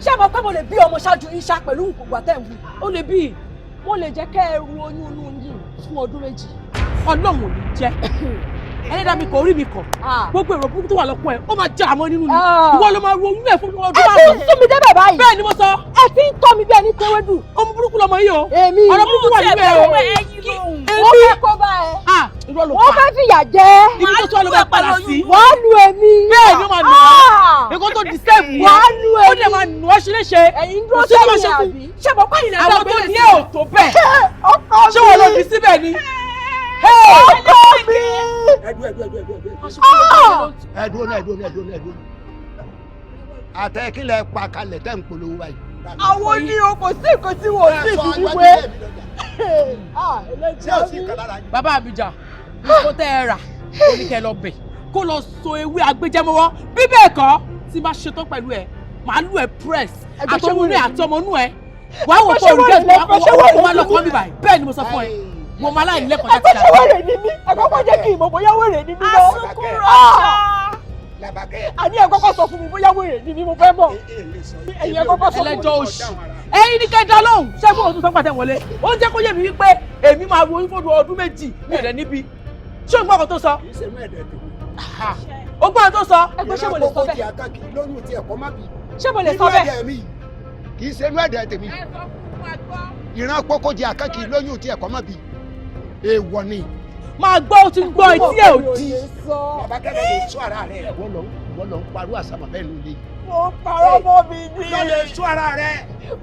Ṣé ẹ mọ̀ pé mo lè bí ọmọ ṣáájú yín ṣá pẹ̀lú gbogbo àtẹ̀wù? Ó lè bí. Mo lè jẹ́ kẹ́ ẹ ru oyún inú yín fún ọdún 2. Ọlọ́run ò ní jẹ́. Ẹlẹ́dàá mi kò rí mi kọ̀. Gbogbo èrò burúkú tó wà lọ́kùn ẹ̀, ó máa já àmọ́ nínú ni. Ìwọ ló máa ru oyún ẹ̀ fún ọdún Ẹ 5. ti ń sún mi débẹ̀ báyìí. Bẹ́ẹ̀ ni mo sọ. Ẹ ti ń tọ́ mi bí ẹni tẹ́wédù. Ọmọ burúkú lọmọ yìí o. Èmi. Ọ̀rọ̀ burúkú wà nínú ẹ̀ o. Wọ́n fẹ́ kó bá ẹ. Irọ́ ló Wọ́n pa. fẹ́ fìyà jẹ. Ibi tó tún wà ló máa padà sí. Wọ́n lu èmi. Bẹ́ẹ̀ ni ó máa nù ọ́. Èkó tó di sẹ́ẹ̀fù yẹn. Wàá lu èmi. Ó dẹ̀ máa nù ọ́ ṣe léṣe. Ẹ̀yin dúró Kò sí tó máa sẹ́yìn ṣe fún. àbí? Ṣé mo pẹ́ ìlẹ̀ Àwọn tó ní ẹ̀ ò tó bẹ́ẹ̀. Ọkọ mi. Ṣé wọ́n lọ fi síbẹ̀ ni? Ọkọ mi. Ẹdú ẹdú ẹdú ẹdú ẹdú. Ẹdú náà, ẹdú náà, ẹdú náà, ẹdú náà. Àtẹ kílẹ̀ pa kalẹ̀ tẹ́ ń polówó báyìí. Àwọn ní o, kò sí nǹkan tí wọn ò tí ì fi wíwé. Bàbá Àbíjà, nǹkan tẹ́ ẹ rà, ó ní kẹ́ ẹ lọ bẹ̀ kó lọ so ewé agbẹjẹmọwọ́. Bí bẹ́ẹ̀ kọ́, tí bá ṣetán pẹ̀lú ẹ, màá lù ẹ press Ẹgbẹ́ ṣé àtọmọ inú ẹ wèrè ni? àtọmọ inú ẹ. Wàá wò Ẹgbẹ́ pé ṣé olùkẹ́ wèrè lẹ- ṣé wèrè wọ́n máa lọ ni kọ́ mí? mi báyìí. Bẹ́ẹ̀ ni mo sọ fún ẹ, mo máa láì lẹ́kọ̀ọ́ Ẹgbẹ́ ṣé wèrè ni mí? Ẹ kọ́kọ́ jẹ́ kí n mọ̀ bóyá wèrè ni mí lọ. Àní ẹ kọ́kọ́ sọ fún mi bóyá wèrè ni mí, mo fẹ́ mọ̀. Ẹ̀yin ẹ kọ́kọ́ sọ fún mi. Ẹlẹ́jọ́ òṣì, ẹ̀yin ní kẹjọ lóhùn. Ṣẹ́gun òtún sọ́pàtẹ́ wọlé, ó ń jẹ́ kó yé mi wípé èmi máa ro oyún fún ọdún 2, mi ò dẹ̀ níbi. Ṣé o gbọ́ ọkọ̀ tó sọ? Kì í ṣe inú ẹ̀dẹ̀ tèmi. O gbọ́ ọkọ̀ tó sọ? Ẹgbẹ́ ṣé mo lè sọ bẹ́ẹ̀? Ìran kókó tí a lóyún tí ẹ̀kọ́ má bí. Ṣé mo lè sọ Nínú bẹ́ẹ̀? ẹ̀dẹ̀ mi, kì í ṣe inú ẹ̀dẹ̀ tèmi. Ìran kókó tí a lóyún tí ẹ̀kọ́ má bí. Èèwọ̀ ni. Máa gbọ́, o ti ń gbọ́, etí ẹ̀ ò di. Bàbá kẹ́lẹ́ lè sọ ara rẹ̀. Ìwọ lọ ń parọ́ àsàmọ̀ bẹ́ẹ̀ ló lé. Mo parọ́ mọ́ mi ní. Lọ lè sọ ara rẹ̀.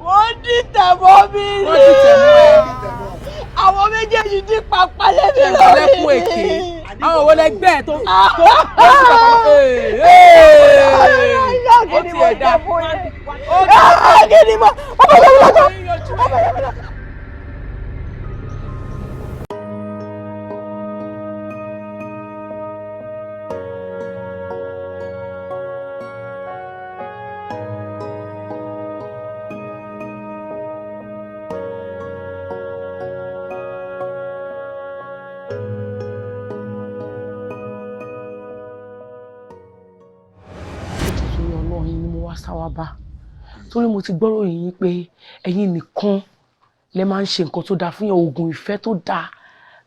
Wọ́n dìtẹ̀ mọ́ mi ní. Wọ́n dìtẹ̀ mọ́ ẹ. Àwọn méjèèjì dín pàpà lẹ́mi Ṣé lórí. ìwọlẹ́kùn èké? Àwọn òwò lẹgbẹ́ ẹ̀ tó tó Ó ti ẹ̀ dá. Kí ni mo? Ọmọ yẹn lọ́jọ́. Ọmọ yẹn lọ́jọ́. wá sáwá bá, torí mo ti gbọ́rọ̀ yín pé ẹ̀yin nìkan lẹ máa ń ṣe nǹkan tó dáa fún yàn, oògùn ìfẹ́ tó dáa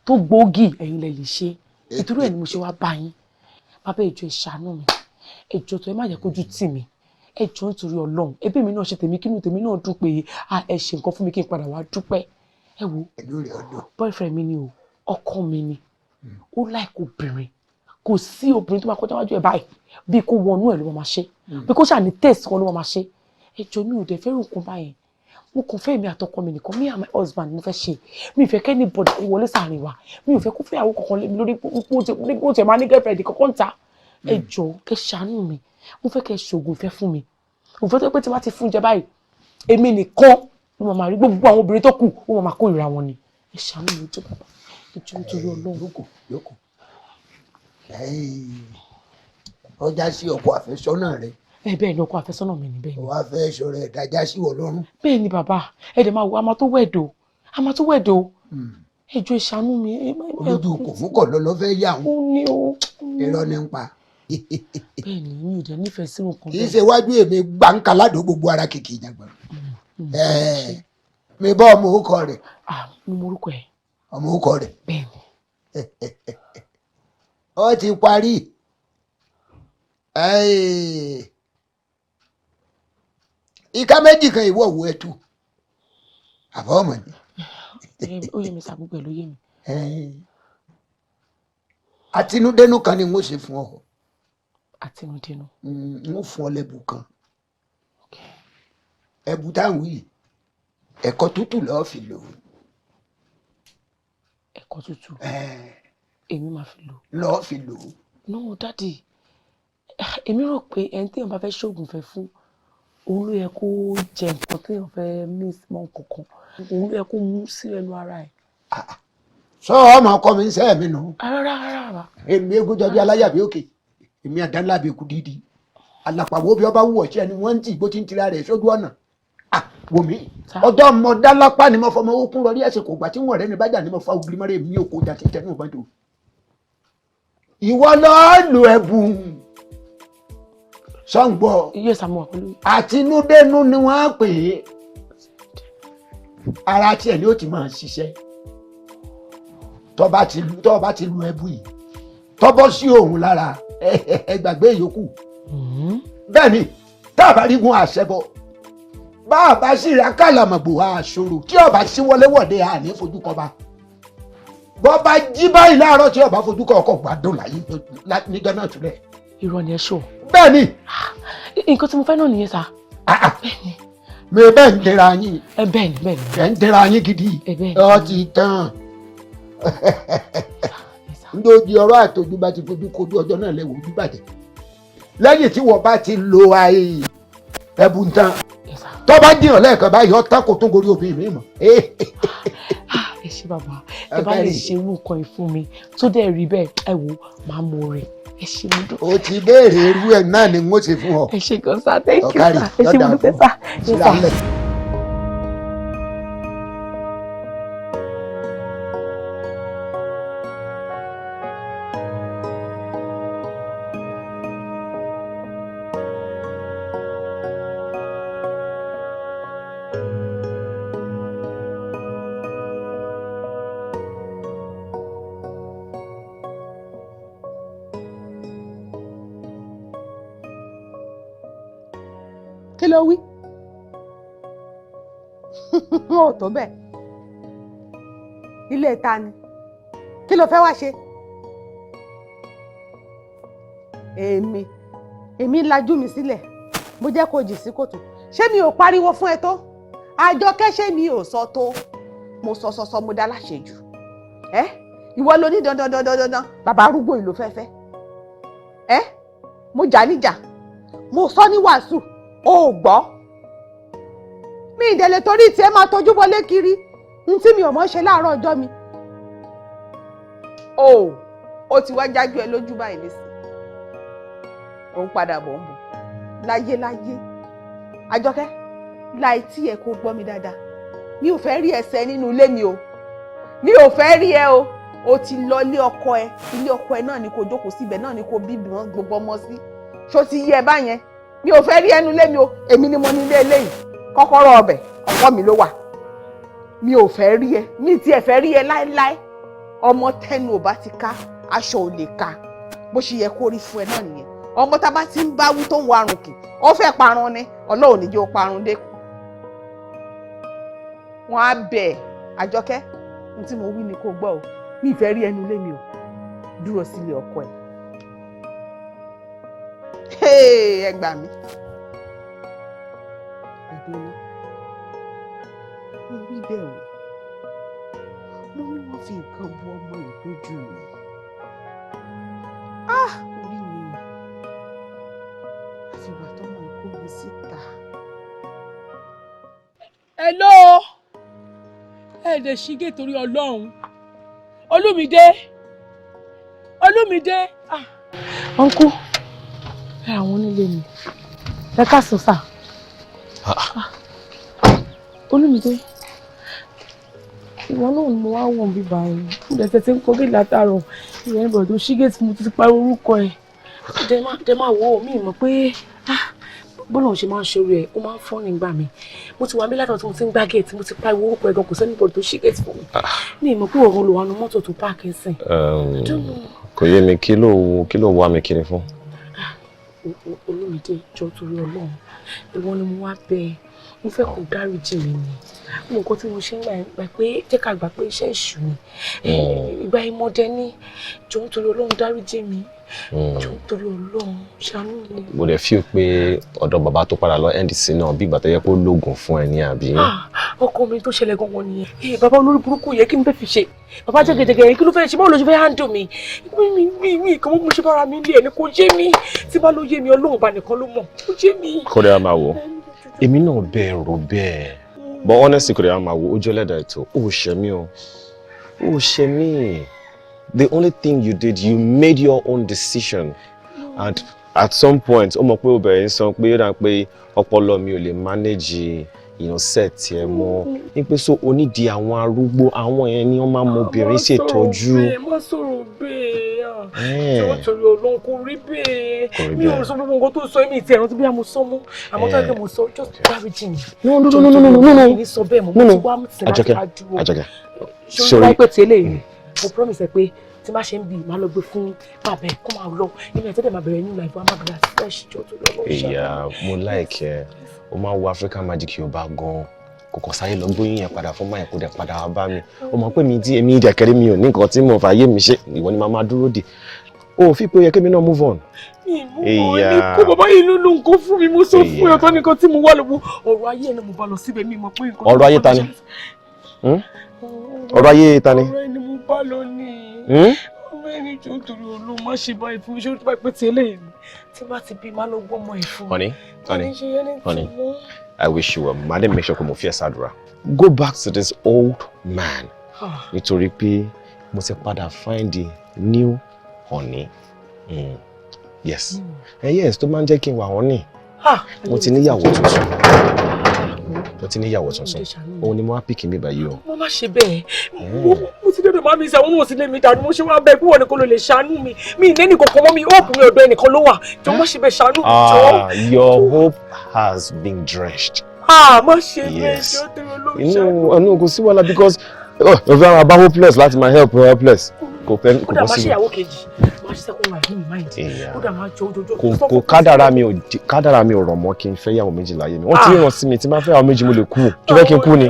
tó gbòógì ẹ̀yin lẹ lè ṣe. Ìtorí ẹ̀ ni mo ṣe wá bá yín. Bàbá, ẹ jọ̀ọ́, ẹ ṣàánú mi. Ẹ jọ̀ọ́, tó ẹ má jẹ́ kójú tì mí. Ẹ jọ̀ọ́, nítorí Ọlọ́run, ẹbí mi náà ṣe tèmi, kínú tèmi náà dùn pé ẹ ṣe nǹkan fún mi kí n padà wá dúpẹ́. Ẹ wo, boyfriend mi ni o, ọkọ mi ni. Ó like obìnrin. Kò sí obìnrin tó máa kọjá wájú ẹ báyìí bí kò wọnú ẹ ló máa ṣe, bí kò ṣáà ní taste kan ló máa ṣe. Ẹ jọ̀ọ́, mi ò dẹ̀ fẹ́ràn nǹkan báyẹn. Mo kàn fẹ́ mi àtọkọ mi nìkan, me and my husband mo fẹ́ ṣe. Mi ò fẹ́ kí anybody kó wọlé sáàrin wa. Mi ò fẹ́ kó fẹ́yàwó kankan lé mi lórí, kó tiẹ̀ máa ní girlfriend kankan ta. Ẹ jọ̀ọ́, kẹ́ ṣàánú mi. Mo fẹ́ kẹ́ ṣoògùn ìfẹ́ fún mi, òfin tó pé tí wọ́n ti fún jẹ báyìí, èmi nìkan ló máa rí. Gbogbo àwọn obìnrin tó kù, ó máa kórìíra wọn ni. Ẹ ṣàánú mi jọ̀ọ́, bàbá. Ẹ jọ̀ọ́, nítorí Ọlọ́run. Jókòó, jókòó. Ọjà sí ọkọ àfẹ́sọ́nà rẹ. Ẹ bẹ́ẹ̀ ni, ọkọ àfẹ́sọ́nà mi ni, bẹ́ẹ̀ ni. Wàá fẹ́ sọ̀rọ̀ ẹ̀ dájá sí wọ lọ́rùn. Bẹ́ẹ̀ ni, bàbá. Ẹ dẹ̀ máa wo, a máa tó wẹ̀dọ̀, a máa tó wẹ̀dọ̀. Ẹ jọ̀ọ́, ẹ ṣàánú mi. Olójú kò fún kọ̀ lọ́lọ́ fẹ́ yà wọ́n. Ó ní o. Irọ́ ní ń pa. Bẹ́ẹ̀ ni, mi ò dẹ̀ nífẹ̀ẹ́ sí nǹkan. Kì í ṣe wájú èmi gbàǹkà ládùn gbogbo ara kìkì ìjàngbọ̀n. Mi bọ́ ọmọ orúkọ rẹ̀. Mo mọ orúkọ ẹ̀. Ọmọ orúkọ rẹ̀. Bẹ́ẹ̀ ni. Ó ti parí. Ìka méjì kan ìwọ wo ẹtù àbọ̀ ọmọ ni. Ó yé mi sá, gbogbo ẹ̀ ló yé mi. Àtinúdénú kan ni n ó ṣe fún ọ. Àtinúdénú. N ó fún ọ lẹ́bù kan. Ẹ̀bù táwọn yìí, ẹ̀kọ́ tútù lọ́ọ́ fi lò. Ẹ̀kọ́ tútù èmi máa fi lò. Lọ́ọ́ fi lò. No, daddy, èmi rò pé ẹni téèyàn bá fẹ́ ṣoògùn fẹ́ fún, òun ló yẹ kó jẹ nǹkan téèyàn fẹ́ mix mọ́ nǹkan kan, òun ló yẹ kó mú sí ẹnu ara ẹ̀. Sọ ọmọ ọkọ mi ń sẹ́ mi nù. Rárá, rárá. Èmi egúnjọbí aláyàbí òkè, èmi àdánlábì kú dídí alàpàwọ̀ bí ọba wù ọ̀ṣẹ́ ni wọ́n ń tì gbó tí ń tira rẹ̀ sójú ọ̀nà. Wò mí, ọjọ́ mọ dálápá ni mo fọmọ okun rọrí ẹsẹ̀ kò gbà tí wọ́n rẹ́ ni bájà ni mo fa ògiri mọ́rẹ́ mi ò kó jà tí tẹnu ìbọn tó. Ìwọ lọ́ọ́ lo ẹ̀bùn sọ̀ǹgbọ̀. Àtinúdénú ni wọ́n á pè é. Ara tiẹ̀ ni ó ti máa ṣiṣẹ́. Tọ́ bá ti lu ẹ̀bùn yìí, tọ́ bọ́ sí òun lára, ẹ gbàgbé ìyókù. Bẹ́ẹ̀ ni, tá a bá rí gun àṣẹ bọ̀, bá a bá sì ra kàlàmọ̀gbò àṣòro, tí ọba sí wọléwọ̀de àní fojú kọba. Bọ́ bá jí báyìí láàárọ̀, tí ọba fojú kọ ọkọ̀ gbádùn láyé níjọ́ náà túlẹ̀. Irọ́ ni ẹ ṣọ. Bẹ́ẹ̀ ni. Nǹkan tí mo fẹ́ náà nìyẹn sá. Mi bẹ́ẹ̀ ń dira yín. Ẹ bẹ́ẹ̀ ni, bẹ́ẹ̀ ni. Ẹ ń dira yín gidi. Ọ ti tán. Ndóji ọ̀rọ̀ àtọ́jú bá ti fojú kojú ọjọ́ náà lẹ́wọ̀ ojú bàjẹ́. Lẹ́yìn tí wọ́n bá ti lo àyè ẹ̀bùn tán, tó bá jìyàn lẹ́ẹ̀kan báyìí, ọ̀tá kò tún gorí obìnrin mi mọ́. Ẹ ṣé bàbá, ẹ bá lè ṣe irú nǹkan yìí fún mi tó dẹ̀ rí bẹ́ẹ̀, ẹ wò, máa mú rè. Ẹ ṣé, mo dúpẹ́. O ti béèrè irú ẹ̀ náà ni n ó ṣe fún ọ. Ẹ ṣé gan sir, thank you sir. Ẹ ṣé, mo dúpẹ́ sir. Yes, sir. Kí ló wí? Ò tó bẹ́ẹ̀. Ilé ta ni? Kí ló fẹ́ wá ṣe? Èmi lajú mi sílẹ̀, mo jẹ́ kó jì sí kòtò. Ṣé mi ò pariwo fún ẹ tó? Àjọkẹ́, ṣé mi ò sọ tó? Mo sọ sọ sọ, mo dá láṣejù ẹ. Ìwọ ló ní dandan dandan dandan, bàbá arúgbó yìí ló fẹ́ fẹ́ ẹ. Mo jà níjà, mo sọ ní wàásù, o ò gbọ́. Mi ìdẹ̀lẹ̀ torí tiẹ̀ máa tọ́jú bọlé kiri n tí mi ò mọ̀ ṣe láàárọ̀ ọjọ́ mi. O ó ti wá jájú ẹ lójú báyìí nísìn, ò ń padà bọ̀ ń bọ̀ láyé láyé. Àjọkẹ́, láì tí ẹ kó gbọ́ mi dáadáa, mi ò fẹ́ rí ẹsẹ̀ nínú ilé mi o. Mi ò fẹ́ rí ẹ o. O ti lọ ilé ọkọ ẹ. Ilé ọkọ ẹ náà ni kò jókòó síbẹ̀, náà ni kò bí gbogbo ọmọ sí. Ṣó ti yẹ ẹ báyẹn? Mi ò fẹ́ rí ẹnu lé mi o. Èmi ni mo ní ilé eléyìí. Kọ́kọ́rọ́ ọbẹ̀ ọwọ́ mi ló wà. Mi ò fẹ́ rí ẹ, mi tiẹ̀ fẹ́ rí ẹ láéláé. Ọmọ tẹnu ò bá ti ká, aṣọ ò lè ká. Bó ṣe yẹ kó rí fún ẹ náà nìyẹn. Ọmọ tá a bá ti ń bá wí tó ń warùn kì, ó fẹ́ parun ni. Ọlọ́run ní jẹ́ ó parun dé. Wọ́n á bẹ̀ Àjọkẹ́, n tí mo wí ni kó gbọ́ o. Mi ì fẹ́ rí ẹnu lé mi o. Dúró sílé ọkọ ẹ̀. Ẹ gbà mí. Ẹ̀gbọ́n náà, mo wí bẹ́ẹ̀ o. Mo ní wọ́n fi nǹkan bu ọmọ yìí lójú mi. Ah! Orí mi. Àfìgbà tọ́mọ ìkó mi síta. Hello, ẹ dẹ̀ ṣígé torí Ọlọ́run. Olúmídé, Olúmídé. Ah, uncle, ẹ àwọn onílé mi. Ẹ káàsán sà. Olúmídé, ìwọ náà ni mo wá wọ̀n bí báyìí. Mo dẹ̀ ti ń kọ́ gé látàárọ̀. Ìyẹn ní bọ̀dọ̀ ṣígé tí mo ti pariwo orúkọ ẹ̀. Dẹ máa wò ó, mi mọ̀ pé bọ́lá òun ṣe máa ń ṣe orí ẹ̀, ó máa ń fọ́ nígbà mi. Mo ti wà mí látọ̀ tí mo ti ń gbá géètì, mo ti pariwo orúkọ ẹ̀ gan, kò sẹ́ni bọ̀dọ̀ tó ṣí géètì fún mi. Mi mọ̀ pé òun ló wà nú mọ́tò tó páàkì sìn. Kò yé mi, kí ló wá mi kiri fún? Olúmídé, jọ torí Ọlọ́run, ìwọ ni mo wá bẹ̀. Mo fẹ́ kó dáríjì mi ni. Mo nǹkan tí mo ṣe ń gbà pé jẹ́ ká gbà pé iṣẹ́ èṣù ni. Ìgbà ìmọ̀dé ní, jọ nítorí Ọlọ́run dáríjì mi. Jọ nítorí Ọlọ́run ṣàánú mi. Mo dẹ̀ feel pé ọ̀dọ̀ bàbá tó padà lọ NDC náà bí ìgbà tó yẹ kó lóògùn fún ẹ ní àbí. Ọkọ mi tó ṣẹlẹ̀ gangan nìyẹn. Bàbá olórí burúkú yẹ kí n fẹ́ fi ṣe. Bàbá jẹ́gẹ́jẹ́gẹ́ yẹn kí ló fẹ́ ṣe, báwo ló ṣe fẹ́ handle mi? Mi kàn mọ́ mo ṣe bára mi lé ẹni kò yé mi. Tí bá ló yé mi, Ọlọ́run bá nìkan ló mọ̀. Kò yé mi. Kódà máa wò, èmi náà bẹ́ẹ̀ rò bẹ́ẹ̀. But honestly, kódà máa wò, ojú ẹlẹ́dàá ètò, ó ṣe mí o. Ó ṣe mí. The only thing you did, you made your own decision. And at some point, ó mọ̀ pé ó bẹ̀rẹ̀ ń sọ pé ó dà pé ọpọlọ mi ò lè manage set ẹ mọ́. Ní pé so onídìí àwọn arúgbó, àwọn yẹn ni wọ́n máa mọ obìnrin ṣètọ́jú. Má sọ̀rọ̀ bẹ́ẹ̀. Jọ̀wọ́ torí Ọlọ́run, kò rí bẹ́ẹ̀. Mi ò sọ gbogbo nǹkan tó sọ, èmi ìtì ẹ̀rọ tó bí a mo sọ mọ́. Àmọ́ tó yẹ kí mo sọ, just dáríjì mi. No, no, no, no, no, no, no. Mi sọ bẹ́ẹ̀ mọ́, mo ti wá sí láti Àjọkẹ́, wá dúró. Àjọkẹ́. Ṣé wáyé pé tí eléyìí, mo promise ẹ pé tí má ṣe ń bì, máa lọ gbé fún bàbá ẹ kó máa lọ. Inú ẹ̀ tẹ́lẹ̀ máa bẹ̀rẹ̀ new life, wá máa bẹ̀rẹ̀ fresh. Jọ torí Ọlọ́run ṣáà. Ìyá, mo like ẹ. O máa ń wo African Magic Yorùbá gan-an. Kò kàn sáyé lọ gbóyún yẹn padà fún máyì, kó dẹ̀ padà wá bá mi. O mọ̀ pé mi tí èmi ìdẹ̀kẹ́rẹ́ mi ò ní nǹkan tí mo fàyè mi ṣe. Ìwọ ni màá máa dúró dè. O ò fi pé ó yẹ kémi náà move on. Mi mú ọ ní kó bàbá yìí ló ló nǹkan fún mi. Mo sọ fún ẹ, ọ̀tọ̀ nìkan tí mo wà lọ́wọ́. Ọ̀rọ̀ ayé ẹ̀ náà mo bá lọ síbẹ̀, mi mọ̀ pé nǹkan. Ọ̀rọ̀ ayé ta ni? Ọ̀rọ̀ ayé ta ni? Ọ̀rọ̀ ẹni mo bá lọ ní. Ọ̀rọ̀ ẹni, jọ torí Ọlọ́run, má ṣe báyìí fún mi. Ṣé ó ti bá pẹ́ tí eléyìí ni? Tí bá ti bí, má lọ gbọ́mọ ẹ̀ fún mi. Honey, honey, honey, mọ́. I wish you well. Madam, make sure kò mo fi ẹ́ ṣàdúrà. Go back to this old man. Nítorí pé mo ti padà find the new honey. Yes. Yes, tó máa ń jẹ́ kí n wà honey. Mo ti níyàwó tuntun. Mo ti níyàwó tuntun. Òun ni mo wá pick mi báyìí o. Mo má ṣe bẹ́ẹ̀. Mo ti dọ́dọ̀ máa mi ṣe àwọn náà sí lé mi dànù. Mo ṣe wá bẹ́ẹ̀ pé wọ́n nìkan ló lè ṣàánú mi. Mi ìlé nìkan kan mọ́ mi, hope mi ọ̀dọ̀ ẹnìkan ló wà. Jọ, má ṣe bẹ́ẹ̀, ṣàánú mi, jọ. Ah, your hope has been drenched. Ah, má ṣe bẹ́ẹ̀, Yes. jọ torí Ọlọ́run ṣàánú. Inú inú kò sí wàhálà because oh, o fẹ́ máa bá hopeless láti máa help helpless. Kò pẹ́, kò Kódà má ṣe possible. ìyàwó kejì, má ṣe second wife, mi mind. Ìyá. Kódà má jọ ojoojó. Kò kádàrá mi ò rọ̀ mọ́ kí n fẹ́ yàwó méjì láyé mi. Wọ́n ti ràn sí mi, tí n bá fẹ́ yàwó méjì, mo lè kú. Tó fẹ́ kí n kú ni?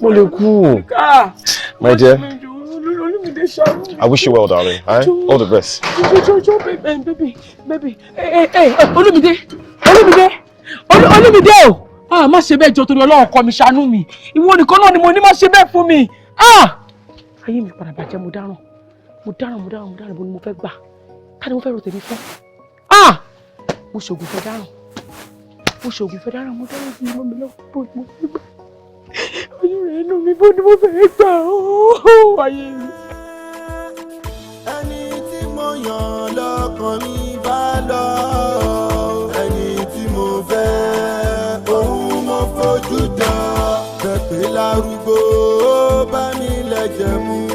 Mo lè kú. My dear, Olúmídé, ṣàánú mi. I wish you well, darling. Eh? All the best. Jọjọjọ, baby, baby, baby. Ẹ ẹ Olúmídé, Olúmídé, Olúmídé o. Ah, má ṣe bẹ́ẹ̀, jọ torí Ọlọ́run kọ́ mi, ṣàánú mi. Ìwọ nìkan náà ni mo ní, má ṣe bẹ́ẹ̀ fún mi. Ah! Ayé mi padà bàjẹ́, mo dáràn. Mo dáràn, mo dáràn, mo dáràn, bó ni mo fẹ́ gbà? Ká ni mo fẹ́ ro tèmi fún? Ah! Mo ṣògùn fẹ́ dáràn. Mo ṣògùn fẹ́ dáràn, mo dáràn sí ìmọ̀ mi lọ́wọ́, bó ni mo fẹ́ gbà? Oyún rẹ̀ inú mi, bó ni mo fẹ́ gbà? Ooo, ayé mi. Ẹni tí mo yàn lọ́kàn mi bá lọ, ẹni tí mo fẹ́, òun mo fojú jọ bẹ́ẹ̀ pé lárúgbó, ó bá mi lẹ́jẹ̀ mu.